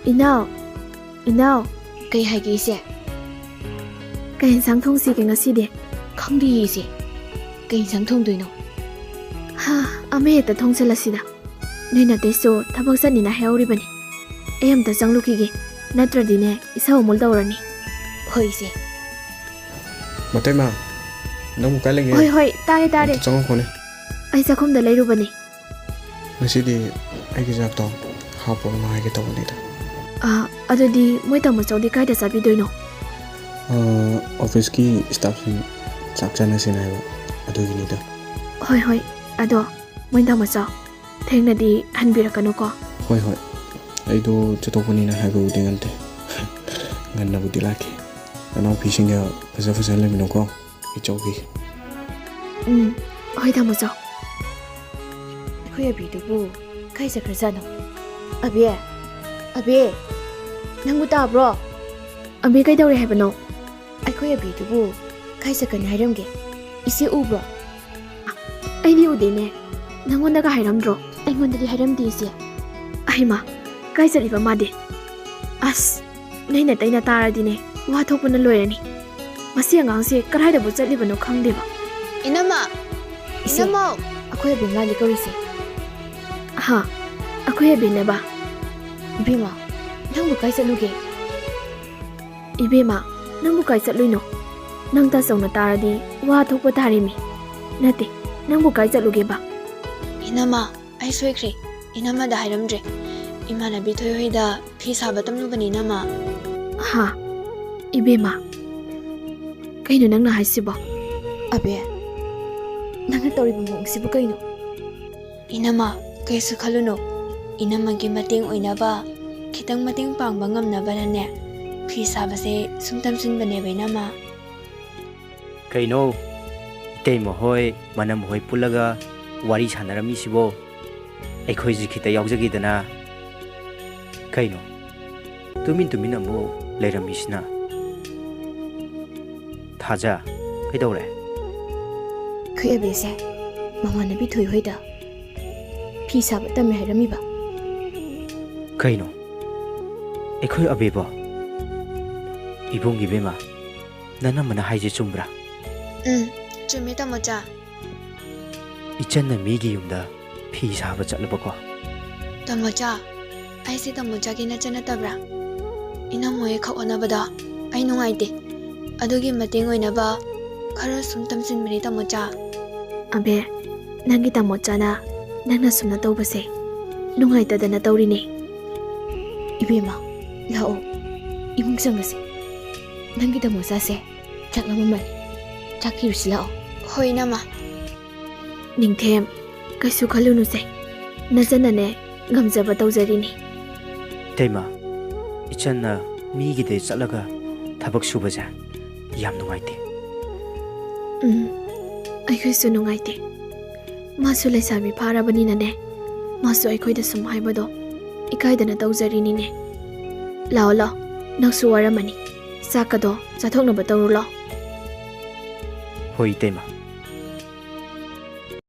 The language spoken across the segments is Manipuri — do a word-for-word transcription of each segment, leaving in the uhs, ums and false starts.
ꯏꯅꯥꯎ, ꯏꯅꯥꯎ꯫ ꯀꯩ ꯍꯥꯏꯒꯦ, ꯏꯆꯦ? ꯀꯩ ꯏꯟꯁꯥꯡ ꯊꯣꯡꯁꯤꯒꯦ ꯉꯁꯤꯗꯤ? ꯈꯪꯗꯤꯌꯦ, ꯏꯆꯦ꯫ ꯀꯩ ꯏꯟꯁꯥꯡ ꯊꯣꯡꯗꯣꯏꯅꯣ? ꯍꯥ, ꯑꯃ ꯍꯦꯛꯇ ꯊꯣꯡꯁꯜꯂꯁꯤꯗ꯫ ꯅꯣꯏ ꯅꯥꯇꯩꯁꯨ ꯊꯕꯛ ꯆꯠꯅꯤꯅ ꯍꯥꯏꯍꯧꯔꯤꯕꯅꯤ꯫ ꯑꯩ ꯑꯝꯇ ꯆꯪꯂꯨꯈꯤꯒꯦ, ꯅꯠꯇ꯭ꯔꯗꯤꯅꯦ, ꯏꯁꯧ ꯑꯃꯨꯛ ꯇꯧꯔꯅꯤ꯫ ꯍꯣꯏ, ꯏꯆꯦ꯫ ꯃꯇꯩꯃ, ꯅꯪꯕꯨ ꯀꯥꯏ ꯂꯩꯒꯦ? ꯍꯣꯏ, ꯍꯣꯏ, ꯇꯥꯔꯦ, ꯇꯥꯔꯦ꯫ ꯑꯝꯇ ꯆꯪꯉꯛꯈꯣꯅꯦ꯫ ꯑꯩ ꯆꯥꯛꯈꯨꯝꯗ ꯂꯩꯔꯨꯕꯅꯦ꯫ ꯉꯁꯤꯗꯤ ꯑꯩꯒꯤ ꯆꯥꯛꯇꯣ ꯍꯥꯞꯄꯣꯅ ꯍꯥꯏꯒꯦ ꯇꯧꯕꯅꯤꯗ꯫ ꯑꯥ, ꯑꯗꯨꯗꯤ ꯃꯣꯏ ꯇꯥꯃꯣ ꯆꯧꯗꯤ ꯀꯥꯏꯗ ꯆꯥꯕꯤꯗꯣꯏꯅꯣ? ꯑꯥ, ꯑꯣꯐꯤꯁꯀꯤ ꯁ꯭ꯇꯥꯐꯁꯤꯡ ꯆꯥꯛ ꯆꯥꯅꯁꯦꯅ ꯍꯥꯏꯕ, ꯑꯗꯨꯒꯤꯅꯤꯗ꯫ ꯍꯣꯏ, ꯍꯣꯏ, ꯑꯗꯣ ꯃꯣꯏ ꯇꯥꯃꯣ ꯆꯧ ꯊꯦꯡꯅꯗꯤ ꯍꯟꯕꯤꯔꯛꯀꯅꯨꯀꯣ꯫ ꯍꯣꯏ, ꯍꯣꯏ, ꯑꯩꯗꯣ ꯆꯠꯊꯣꯛꯄꯅꯤꯅ ꯍꯥꯏꯕꯕꯨꯗꯤ ꯉꯝꯗꯦ꯫ ꯉꯟꯅꯕꯨꯗꯤ ꯂꯥꯛꯀꯦ꯫ ꯅꯅꯥꯎꯄꯤꯁꯤꯡꯒ ꯐꯖ ꯐꯖꯅ ꯂꯩꯃꯤꯟꯅꯧꯀꯣ꯫ ꯏꯆꯧꯒꯤ꯫ ꯎꯝ, ꯍꯣꯏ, ꯇꯥꯃꯣ ꯆꯧ꯫ ꯑꯩꯈꯣꯏ ꯑꯕꯤꯗꯨꯕꯨ ꯀꯥꯏ ꯆꯠꯈ꯭ꯔꯖꯥꯠꯅꯣ? ꯑꯕꯤ! ꯑꯕꯤ! ꯅꯪꯕꯨ ꯇꯥꯕ꯭ꯔꯣ? ꯑꯕꯤ, ꯀꯩꯗꯧꯔꯦ ꯍꯥꯏꯕꯅꯣ? ꯑꯩꯈꯣꯏ ꯑꯕꯤꯗꯨꯕꯨ ꯀꯥꯏ ꯆꯠꯀꯅꯤ ꯍꯥꯏꯔꯝꯒꯦ? ꯏꯆꯦ ꯎꯕ꯭ꯔꯣ? ꯑꯩꯗꯤ ꯎꯗꯦꯅꯦ꯫ ꯅꯪꯉꯣꯟꯗꯒ ꯍꯥꯏꯔꯝꯗ꯭ꯔꯣ? ꯑꯩꯉꯣꯟꯗꯗꯤ ꯍꯥꯏꯔꯝꯗꯦ, ꯏꯆꯦ꯫ ꯑꯩꯃ, ꯀꯥꯏ ꯆꯠꯂꯤꯕ ꯃꯥꯗꯤ? ꯑꯁ, ꯅꯣꯏ ꯅꯥꯇꯩꯅ ꯇꯥꯔꯗꯤꯅꯦ, ꯋꯥ ꯊꯣꯛꯄꯅ ꯂꯣꯏꯔꯅꯤ꯫ ꯃꯁꯤ ꯑꯉꯥꯡꯁꯦ ꯀꯗꯥꯏꯗꯕꯨ ꯆꯠꯂꯤꯕꯅꯣ ꯈꯪꯗꯦꯕ꯫ ꯏꯅꯝꯃ! ꯏꯆꯦ, ꯏꯅꯝꯃ! ꯑꯩꯈꯣꯏ ꯑꯕꯦꯝꯃ ꯂꯥꯛꯂꯦ ꯀꯧꯔꯤꯁꯦ꯫ ꯍꯥ? ꯑꯩꯈꯣꯏ ꯑꯕꯦꯝꯃꯕ? ꯏꯕꯦꯝꯃ, ꯅꯪꯕꯨ ꯀꯥꯏ ꯆꯠꯂꯨꯒꯦ? ꯏꯕꯦꯝꯃ, ꯅꯪꯕꯨ ꯀꯥꯏ ꯆꯠꯂꯨꯏꯅꯣ? ꯅꯪ ꯇꯥꯆꯧꯅ ꯇꯥꯔꯗꯤ ꯋꯥ ꯊꯣꯛꯄ ꯇꯥꯔꯦꯃꯤ꯫ ꯅꯠꯇꯦ, ꯅꯪꯕꯨ ꯀꯥꯏ ꯆꯠꯂꯨꯒꯦꯕ? ꯏꯅꯝꯃ, ꯑꯩ ꯁꯣꯏꯈ꯭ꯔꯦ꯫ ꯏꯅꯝꯃꯗ ꯍꯥꯏꯔꯝꯗ꯭ꯔꯦ꯫ ꯏꯃꯥꯟꯅꯕꯤ ꯊꯣꯏꯍꯣꯏꯗ ꯐꯤ ꯁꯥꯕ ꯇꯝꯂꯨꯕꯅꯤ, ꯏꯅꯝꯃ꯫ ꯍꯥ? ꯏꯕꯦꯝꯃ, ꯀꯩꯅꯣ ꯅꯪꯅ ꯍꯥꯏꯁꯤꯕꯣ? ꯑꯕꯦ, ꯅꯪꯅ ꯇꯧꯔꯤꯕ ꯃꯑꯣꯡꯁꯤꯕꯨ ꯀꯩꯅꯣ? ꯏꯅꯝꯃ, ꯀꯩꯁꯨ ꯈꯜꯂꯨꯅꯨ꯫ ꯏꯅꯝꯃꯒꯤ ꯃꯇꯦꯡ ꯑꯣꯏꯅꯕ, ꯈꯤꯇꯪ ꯃꯇꯦꯡ ꯄꯥꯡꯕ ꯉꯝꯅꯕꯅꯅꯦ, ꯐꯤ ꯁꯥꯕꯁꯦ ꯁꯨꯝ ꯇꯝꯁꯤꯟꯕꯅꯦꯕ, ꯏꯅꯝꯃ꯫ ꯀꯩꯅꯣ, ꯏꯇꯩꯃ ꯍꯣꯏ, ꯃꯅꯝ ꯍꯣꯏ ꯄꯨꯜꯂꯒ ꯋꯥꯔꯤ ꯁꯥꯟꯅꯔꯝꯃꯤꯁꯤꯕꯣ? ꯑꯩꯈꯣꯏꯁꯨ ꯈꯤꯇ ꯌꯥꯎꯖꯒꯦꯗꯅ꯫ ꯀꯩꯅꯣ, ꯇꯨꯃꯤꯟ ꯇꯨꯃꯤꯟ ꯑꯃꯨꯛ ꯂꯩꯔꯝꯃꯤꯁꯤꯅ? ꯊꯥꯖ, ꯀꯩꯗꯧꯔꯦ? ꯑꯩꯈꯣꯏ ꯑꯕꯦꯁꯦ ꯃꯃꯥꯟꯅꯕꯤ ꯊꯣꯏꯍꯣꯏꯗ ꯐꯤ ꯁꯥꯕ ꯇꯝꯃꯦ ꯍꯥꯏꯔꯝꯃꯤꯕ꯫ ꯀꯩꯅꯣ? ꯑꯩꯈꯣꯏ ꯑꯕꯦꯕꯣ? ꯏꯕꯨꯡ ꯏꯕꯦꯝꯃ, ꯅꯅꯝꯃꯅ ꯍꯥꯏꯁꯦ ꯆꯨꯝꯕ꯭ꯔꯥ? ꯎꯝ, ꯆꯨꯝꯃꯤ, ꯇꯥꯃꯣꯆꯥ꯫ ꯏꯆꯟꯅ ꯃꯤꯒꯤ ꯌꯨꯝꯗ ꯐꯤ ꯁꯥꯕ ꯆꯠꯂꯕꯀꯣ? ꯇꯥꯃꯣꯆꯥ, ꯑꯩꯁꯦ ꯇꯥꯃꯣꯆꯥꯒꯤ ꯅꯆꯟ ꯅꯠꯇꯕ꯭ꯔꯥ? ꯏꯅꯝꯃ ꯍꯣꯏ ꯈꯛ ꯑꯣꯟꯅꯕꯗꯣ ꯑꯩ ꯅꯨꯡꯉꯥꯏꯇꯦ꯫ ꯑꯗꯨꯒꯤ ꯃꯇꯦꯡ ꯑꯣꯏꯅꯕ ꯈꯔ ꯁꯨꯝ ꯇꯝꯁꯤꯟꯕꯅꯤ, ꯇꯥꯃꯣꯆꯥ꯫ ꯑꯕꯦ, ꯅꯪꯒꯤ ꯇꯥꯃꯣꯆꯥꯅ ꯅꯪꯅ ꯁꯨꯝꯅ ꯇꯧꯕꯁꯦ ꯅꯨꯡꯉꯥꯏꯇꯗꯅ ꯇꯧꯔꯤꯅꯦ꯫ ꯏꯕꯦꯝꯃ, ꯂꯥꯛꯑꯣ, ꯏꯃꯨꯡ ꯆꯪꯉꯁꯦ꯫ ꯅꯪꯒꯤ ꯇꯥꯃꯣꯆꯥꯁꯦ ꯆꯥꯛ ꯂꯥꯝꯃꯝꯃꯅꯤ꯫ ꯆꯥꯛ ꯊꯤꯔꯨꯁꯤ ꯂꯥꯛꯑꯣ꯫ ꯍꯣꯏ, ꯏꯅꯝꯃ꯫ ꯅꯤꯡꯊꯦꯝ, ꯀꯩꯁꯨ ꯈꯜꯂꯨꯅꯨꯁꯦ꯫ ꯅꯆꯟꯅꯅꯦ, ꯉꯝꯖꯕ ꯇꯧꯖꯔꯤꯅꯤ꯫ ꯏꯇꯩꯃ, ꯏꯆꯟꯅ ꯃꯤꯒꯤꯗ ꯆꯠꯂꯒ ꯊꯕꯛ ꯁꯨꯕꯁꯦ ꯌꯥꯝ ꯅꯨꯡꯉꯥꯏꯇꯦ꯫ ꯎꯝ, ꯑꯩꯈꯣꯏꯁꯨ ꯅꯨꯡꯉꯥꯏꯇꯦ꯫ ꯃꯥꯁꯨ ꯂꯩꯁꯥꯕꯤ ꯐꯥꯔꯕꯅꯤꯅꯅꯦ, ꯃꯥꯁꯨ ꯑꯩꯈꯣꯏꯗ ꯁꯨꯝ ꯍꯥꯏꯕꯗꯣ ꯏꯀꯥꯏꯗꯅ ꯇꯧꯖꯔꯤꯅꯤꯅꯦ꯫ ꯂꯥꯛꯑꯣ, ꯂꯥꯛꯑꯣ, ꯅꯪꯁꯨ ꯋꯥꯔꯝꯃꯅꯤ꯫ ꯆꯥꯛꯀꯗꯣ ꯆꯥꯊꯣꯛꯅꯕ ꯇꯧꯔꯨ ꯂꯥꯛꯑꯣ꯫ ꯍꯣꯏ, ꯏꯇꯩꯃ꯫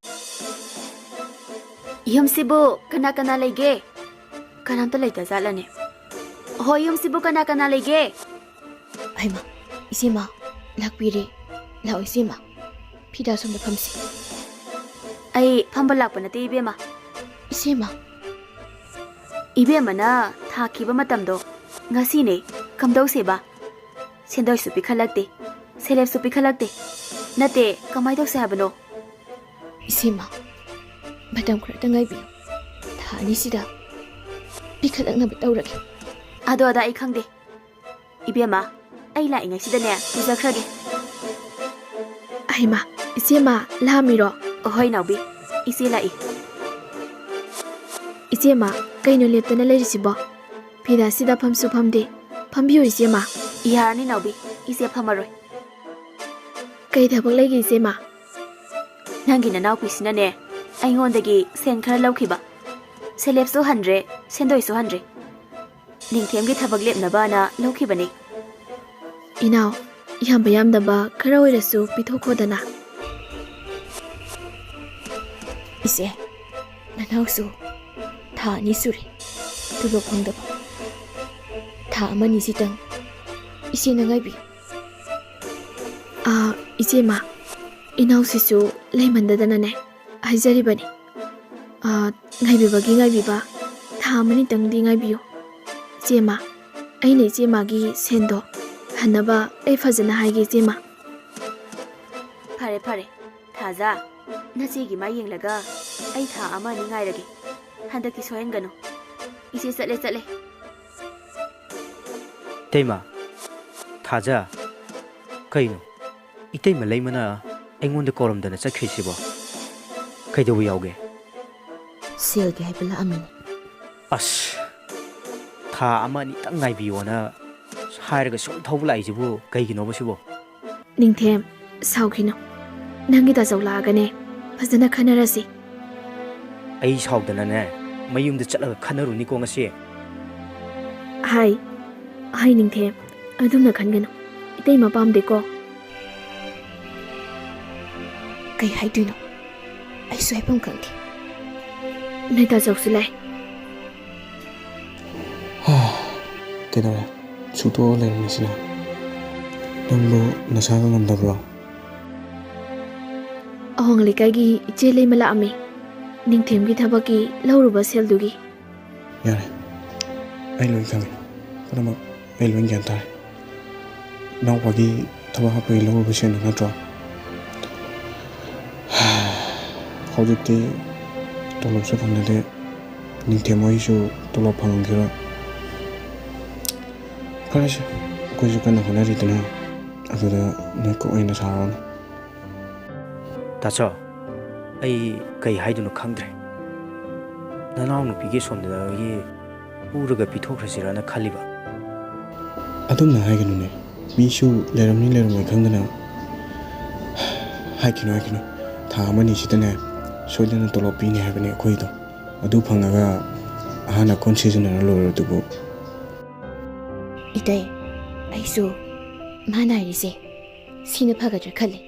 ꯌꯨꯝꯁꯤꯕꯨ ꯀꯅꯥ ꯀꯅꯥ ꯂꯩꯒꯦ? ꯀꯅꯥꯝꯇ ꯂꯩꯇ ꯖꯥꯠꯂꯅꯦ? ꯍꯣꯏ, ꯌꯨꯝꯁꯤꯕꯨ ꯀꯅꯥ ꯀꯅꯥ ꯂꯩꯒꯦ? ꯍꯩꯃꯥ, ꯏꯆꯦꯃ, ꯂꯥꯛꯄꯤꯔꯦ꯫ ꯂꯥꯛꯑꯣ, ꯏꯆꯦꯃ꯫ ꯐꯤꯗꯥ ꯁꯣꯝꯗ ꯐꯝꯁꯤ꯫ ꯑꯩ ꯐꯝꯕ ꯂꯥꯛꯄ ꯅꯠꯇꯦ, ꯏꯕꯦꯝꯃ꯫ ꯏꯆꯦꯃ꯫ ꯏꯕꯦꯝꯃꯅ ꯊꯥꯈꯤꯕ ꯃꯇꯝꯗꯣ ꯉꯁꯤꯅꯦ, ꯀꯝꯗꯧꯁꯦꯕ? ꯁꯦꯟꯗꯣꯏꯁꯨ ꯄꯤꯈꯠꯂꯛꯇꯦ, ꯁꯦꯂꯦꯞꯁꯨ ꯄꯤꯈꯠꯂꯛꯇꯦ꯫ ꯅꯠꯇꯦ, ꯀꯃꯥꯏ ꯇꯧꯁꯦ ꯍꯥꯏꯕꯅꯣ? ꯏꯆꯦꯃ, ꯃꯇꯝ ꯈꯔꯇ ꯉꯥꯏꯕꯤꯌꯨ꯫ ꯊꯥ ꯑꯅꯤꯁꯤꯗ ꯄꯤꯈꯠꯂꯛꯅꯕ ꯇꯧꯔꯒꯦ꯫ ꯑꯗꯣ ꯑꯗꯥ ꯑꯩ ꯈꯪꯗꯦ꯫ ꯏꯕꯦꯝꯃ, ꯑꯩ ꯂꯥꯛꯏꯉꯩꯁꯤꯗꯅꯦ ꯄꯨꯖꯈ꯭ꯔꯒꯦ꯫ ꯑꯍꯩꯃꯥ, ꯏꯆꯦꯃ, ꯂꯥꯛꯑꯝꯃꯤꯔꯣ? ꯑꯍꯣꯏ ꯅꯥꯎꯕꯤ, ꯏꯆꯦ ꯂꯥꯛꯏ꯫ ꯏꯆꯦꯃ, ꯀꯩꯅꯣ ꯂꯦꯞꯇꯅ ꯂꯩꯔꯤꯁꯤꯕꯣ? ꯐꯤꯗꯥꯁꯤꯗ ꯐꯝꯁꯨ ꯐꯝꯗꯦ꯫ ꯐꯝꯕꯤꯌꯨ ꯏꯆꯦꯃ꯫ ꯌꯥꯔꯅꯤ ꯅꯥꯎꯕꯤ, ꯏꯆꯦ ꯐꯝꯃꯔꯣꯏ꯫ ꯀꯩ ꯊꯕꯛ ꯂꯩꯒꯦ ꯏꯆꯦꯃ? ꯅꯪꯒꯤ ꯅꯅꯥꯎꯄꯤꯁꯤꯅꯅꯦ, ꯑꯩꯉꯣꯟꯗꯒꯤ ꯁꯦꯟ ꯈꯔ ꯂꯧꯈꯤꯕ꯫ ꯁꯦꯂꯦꯞꯁꯨ ꯍꯟꯗ꯭ꯔꯦ, ꯁꯦꯟꯗꯣꯏꯁꯨ ꯍꯟꯗ꯭ꯔꯦ꯫ ꯅꯤꯡꯊꯦꯝꯒꯤ ꯊꯕꯛ ꯂꯦꯞꯅꯕꯅ ꯂꯧꯈꯤꯕꯅꯤ꯫ ꯏꯅꯥꯎ, ꯌꯥꯝꯕ ꯌꯥꯝꯗꯕ ꯈꯔ ꯑꯣꯏꯔꯁꯨ ꯄꯤꯊꯣꯛꯈꯣꯗꯅ꯫ ꯏꯆꯦ, ꯅꯅꯥꯎꯁꯨ ꯊꯥ ꯑꯅꯤ ꯁꯨꯔꯦ ꯇꯣꯂꯣꯞ ꯐꯪꯗꯕ꯫ ꯊꯥ ꯑꯃꯅꯤ ꯁꯤꯇꯪ ꯏꯆꯦꯅ ꯉꯥꯏꯕꯤꯌꯨ꯫ ꯑꯥ, ꯏꯆꯦꯃ, ꯏꯅꯥꯎꯁꯤꯁꯨ ꯂꯩꯃꯟꯗꯗꯅꯅꯦ ꯍꯥꯏꯖꯔꯤꯕꯅꯤ꯫ ꯑꯥ, ꯉꯥꯏꯕꯤꯕꯒꯤ ꯉꯥꯏꯕꯤꯕ, ꯊꯥ ꯑꯃꯅꯤꯇꯪꯗꯤ ꯉꯥꯏꯕꯤꯌꯨ꯫ ꯏꯆꯦꯃ, ꯑꯩꯅ ꯏꯆꯦꯃꯒꯤ ꯁꯦꯟꯗꯣ ꯍꯟꯅꯕ ꯑꯩ ꯐꯖꯅ ꯍꯥꯏꯒꯦ, ꯏꯆꯦꯃ꯫ ꯐꯔꯦ, ꯐꯔꯦ꯫ ꯊꯥꯖ, ꯅꯆꯦꯒꯤ ꯃꯥ ꯌꯦꯡꯂꯒ ꯑꯩ ꯊꯥ ꯑꯃ ꯑꯅꯤ ꯉꯥꯏꯔꯒꯦ꯫ ꯍꯟꯗꯛꯇꯤ ꯁꯣꯏꯍꯟꯒꯅꯨ꯫ ꯏꯆꯦ ꯆꯠꯂꯦ, ꯆꯠꯂꯦ꯫ ꯏꯇꯩꯃ, ꯊꯥꯖ, ꯀꯩꯅꯣ? ꯏꯇꯩꯃ ꯂꯩꯃꯅ ꯑꯩꯉꯣꯟꯗ ꯀꯧꯔꯝꯗꯅ ꯆꯠꯈ꯭ꯔꯤꯁꯤꯕꯣ? ꯀꯩꯗꯧꯕ ꯌꯥꯎꯒꯦ? ꯁꯦꯜꯒꯤ ꯍꯥꯏꯕ ꯂꯥꯛꯑꯝꯃꯤꯅꯦ꯫ ꯑꯁ, ꯊꯥ ꯑꯃ ꯑꯅꯤꯇꯪ ꯉꯥꯏꯕꯤꯌꯣꯅ ꯍꯥꯏꯔꯒ ꯁꯨꯝ ꯊꯧꯕ ꯂꯥꯛꯏꯁꯤꯕꯨ ꯀꯩꯒꯤꯅꯣꯕ ꯁꯤꯕꯣ? ꯅꯤꯡꯊꯦꯝ, ꯁꯥꯎꯈꯤꯅꯨ꯫ ꯅꯪꯒꯤ ꯇꯥꯖꯧ ꯂꯥꯛꯑꯒꯅꯦ ꯐꯖꯅ ꯈꯟꯅꯔꯁꯤ꯫ ꯑꯩ ꯁꯥꯎꯗꯅꯅꯦ ꯃꯌꯨꯝꯗ ꯆꯠꯂꯒ ꯈꯟꯅꯔꯨꯅꯤꯀꯣ ꯉꯁꯤ꯫ ꯍꯥꯏ, ꯍꯥꯏ ꯅꯤꯡꯊꯦꯝ, ꯑꯗꯨꯝꯅ ꯈꯟꯒꯅꯨ꯫ ꯏꯇꯩꯃ ꯄꯥꯝꯗꯦꯀꯣ꯫ ꯀꯩ ꯍꯥꯏꯗꯣꯏꯅꯣ? ꯑꯩꯁꯨ ꯍꯥꯏꯐꯝ ꯈꯪꯗꯦ꯫ ꯅꯣꯏ ꯇꯥꯖꯧꯁꯨ ꯂꯥꯛꯑꯦ꯫ ꯀꯩꯗꯧꯔꯦ? ꯁꯨꯛꯇꯣꯛꯑ ꯂꯩꯔꯝꯃꯤꯁꯤꯅ? ꯅꯪꯕꯨ ꯅꯁꯥꯒ ꯉꯝꯗꯕ꯭ꯔꯣ? ꯑꯋꯥꯡ ꯂꯩꯀꯥꯏꯒꯤ ꯏꯆꯦ ꯂꯩꯃ ꯂꯥꯛꯑꯝꯃꯤ, ꯅꯤꯡꯊꯦꯝꯒꯤ ꯊꯕꯛꯀꯤ ꯂꯧꯔꯨꯕ ꯁꯦꯜꯗꯨꯒꯤ꯫ ꯌꯥꯔꯦ, ꯑꯩ ꯂꯣꯏ ꯈꯪꯉꯦ꯫ ꯄꯨꯝꯅꯃꯛ ꯑꯩ ꯂꯣꯏ ꯒ꯭ꯌꯥꯟ ꯇꯥꯔꯦ꯫ ꯏꯅꯥꯎꯄꯥꯒꯤ ꯊꯕꯛ ꯍꯥꯞꯄꯒꯤ ꯂꯧꯔꯨꯕ ꯁꯦꯜꯗꯨ ꯅꯠꯇ꯭ꯔꯣ? ꯍꯧꯖꯤꯛꯇꯤ ꯇꯣꯂꯣꯞꯁꯨ ꯐꯪꯅꯗꯦ, ꯅꯤꯡꯊꯦꯝ ꯍꯣꯏꯁꯨ ꯇꯣꯂꯣꯞ ꯐꯪꯉꯝꯈꯤꯔꯣꯏ꯫ ꯐꯔꯦꯁꯦ, ꯑꯩꯈꯣꯏꯁꯨ ꯀꯟꯅ ꯍꯣꯠꯅꯔꯤꯗꯅ, ꯑꯗꯨꯗ ꯅꯣꯏ ꯀꯣꯛ ꯍꯦꯟꯅ ꯁꯥꯔꯨꯔꯅꯨ꯫ ꯇꯥꯆꯧ, ꯑꯩ ꯀꯩ ꯍꯥꯏꯗꯣꯏꯅꯣ ꯈꯪꯗ꯭ꯔꯦ꯫ ꯅꯅꯥꯎꯅꯨꯄꯤꯒꯤ ꯁꯣꯝꯗꯒꯤ ꯄꯨꯔꯒ ꯄꯤꯊꯣꯛꯈ꯭ꯔꯁꯤꯔꯅ ꯈꯜꯂꯤꯕ꯫ ꯑꯗꯨꯝꯅ ꯍꯥꯏꯒꯅꯨꯅꯦ, ꯃꯤꯁꯨ ꯂꯩꯔꯝꯅꯤ ꯂꯩꯔꯝꯃꯣꯏ ꯈꯪꯗꯅ꯫ ꯍꯥꯏꯈꯤꯅꯨ, ꯍꯥꯏꯈꯤꯅꯨ, ꯊꯥ ꯑꯃꯅꯤꯁꯤꯗꯅꯦ ꯁꯣꯏꯗꯅ ꯇꯣꯂꯣꯞ ꯄꯤꯅꯤ ꯍꯥꯏꯕꯅꯦ ꯑꯩꯈꯣꯏꯗꯣ꯫ ꯑꯗꯨ ꯐꯪꯉꯒ ꯑꯍꯥꯟ ꯑꯀꯣꯟ ꯁꯤꯖꯤꯟꯅꯔ ꯂꯣꯏꯔꯦ ꯑꯗꯨꯕꯨ꯫ ꯏꯇꯩ, ꯑꯩꯁꯨ ꯃꯥꯅ ꯍꯥꯏꯔꯤꯁꯦ ꯁꯤꯅ ꯐꯒꯗ꯭ꯔꯥ ꯈꯜꯂꯤ꯫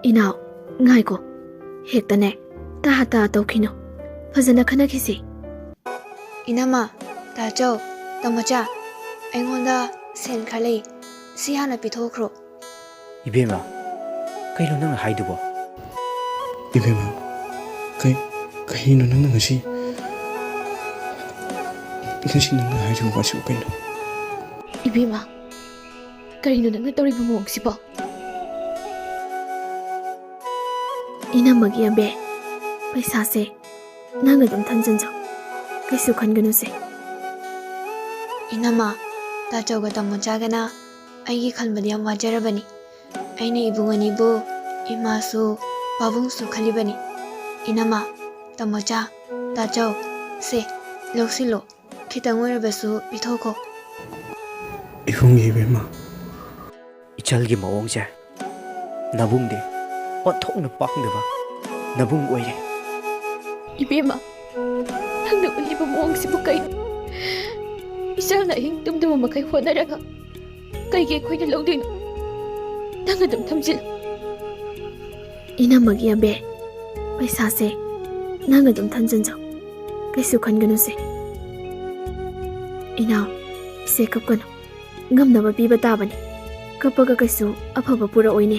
ꯏꯅꯥꯎ, ꯉꯥꯏꯈꯣ, ꯍꯦꯛꯇꯅꯦ ꯇꯥ ꯇꯥ ꯇꯧꯈꯤꯅꯨ, ꯐꯖꯅ ꯈꯟꯅꯈꯤꯁꯤ꯫ ꯏꯅꯝꯃ, ꯇꯥꯆꯧ, ꯇꯥꯃꯣꯆꯥ, ꯑꯩꯉꯣꯟꯗ ꯁꯦꯟ ꯈꯔ ꯂꯩ, ꯁꯤ ꯍꯥꯟꯅ ꯄꯤꯊꯣꯛꯈ꯭ꯔꯣ꯫ ꯏꯕꯦꯝꯃ, ꯀꯩꯅꯣ ꯅꯪꯅ ꯍꯥꯏꯗꯨꯕꯣ? ꯏꯕꯦꯝꯃ, ꯀꯩ ꯀꯩꯅꯣ ꯅꯪꯅ ꯉꯁꯤ ꯉꯁꯤ ꯅꯪꯅ ꯍꯥꯏꯔꯤꯕ ꯋꯥꯁꯤꯕꯨ ꯀꯩꯅꯣ? ꯏꯕꯦꯝꯃ, ꯀꯔꯤꯅꯣ ꯅꯪꯅ ꯇꯧꯔꯤꯕ ꯃꯑꯣꯡꯁꯤꯕꯣ? ꯏꯅꯝꯃꯒꯤ ꯑꯕꯦ, ꯄꯩꯁꯥꯁꯦ ꯅꯪ ꯑꯗꯨꯝ ꯊꯝꯖꯤꯟꯖꯧ, ꯀꯩꯁꯨ ꯈꯟꯒꯅꯨꯁꯦ꯫ ꯏꯅꯝꯃ, ꯇꯥꯆꯧꯒ ꯇꯥꯃꯣꯆꯥꯒꯅ ꯑꯩꯒꯤ ꯈꯟꯕꯗ ꯌꯥꯝ ꯋꯥꯖꯔꯕꯅꯤ꯫ ꯑꯩꯅ ꯏꯕꯨꯡ ꯑꯅꯤꯕꯨ ꯏꯃꯥꯁꯨ ꯄꯥꯕꯨꯡꯁꯨ ꯈꯜꯂꯤꯕꯅꯤ꯫ ꯏꯅꯝꯃ, ꯇꯥꯃꯣꯆꯥ, ꯇꯥꯆꯧ, ꯁꯦ, ꯂꯧꯁꯤꯜꯂꯣ꯫ ꯈꯤꯇꯪ ꯑꯣꯏꯔꯕꯁꯨ ꯄꯤꯊꯣꯛꯈꯣ꯫ ꯏꯕꯨꯡꯒꯤ ꯏꯕꯦꯝꯃ, ꯏꯆꯜꯒꯤ ꯃꯑꯣꯡꯁꯦ ꯅꯕꯨꯡꯗꯤ ꯑꯣꯟꯊꯣꯛꯅ ꯄꯥꯡꯗꯕ ꯅꯕꯨꯡ ꯑꯣꯏꯔꯦ꯫ ꯏꯕꯦꯝꯃ, ꯅꯪꯅ ꯎꯠꯂꯤꯕ ꯃꯑꯣꯡꯁꯤꯕꯨ ꯀꯩꯅꯣ? ꯏꯆꯜꯅ ꯑꯍꯤꯡ ꯇꯨꯝꯗꯕ ꯃꯈꯩ ꯍꯣꯠꯅꯔꯒ ꯀꯩꯒꯤ ꯑꯩꯈꯣꯏꯅ ꯂꯧꯗꯣꯏꯅꯣ? ꯅꯪ ꯑꯗꯨꯝ ꯊꯝꯖꯤꯜꯂꯨ꯫ ꯏꯅꯝꯃꯒꯤ ꯑꯕꯦ, ꯄꯩꯁꯥꯁꯦ ꯅꯪ ꯑꯗꯨꯝ ꯊꯝꯖꯤꯟꯖꯧ, ꯀꯩꯁꯨ ꯈꯟꯒꯅꯨꯁꯦ꯫ ꯏꯅꯥꯎ, ꯏꯆꯦ ꯀꯞꯀꯅꯨ, ꯉꯝꯅꯕ ꯄꯤꯕ ꯇꯥꯕꯅꯤ꯫ ꯀꯞꯄꯒ ꯀꯩꯁꯨ ꯑꯐꯕ ꯄꯨꯔꯛꯑꯣꯏꯅꯦ꯫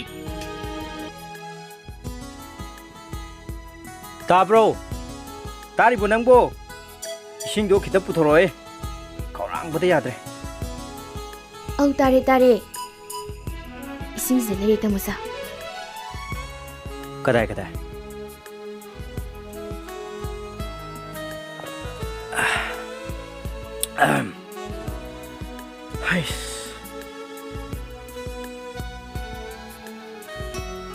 ꯇꯥꯕ꯭ꯔꯣ? ꯇꯥꯔꯤꯕꯣ ꯅꯪꯕꯣ? ꯏꯁꯤꯡꯗꯣ ꯈꯤꯇ ꯄꯨꯊꯣꯔꯛꯑꯣꯍꯦ, ꯈꯧꯔꯥꯡꯕꯗ ꯌꯥꯗ꯭ꯔꯦ꯫ ꯑꯧ, ꯇꯥꯔꯦ, ꯇꯥꯔꯦ꯫ ꯏꯁꯤꯡꯁꯦ ꯂꯩꯔꯦ, ꯇꯥꯃꯣꯆꯥ꯫ ꯀꯗꯥꯏ ꯀꯗꯥꯏ? ꯍꯩꯁ꯫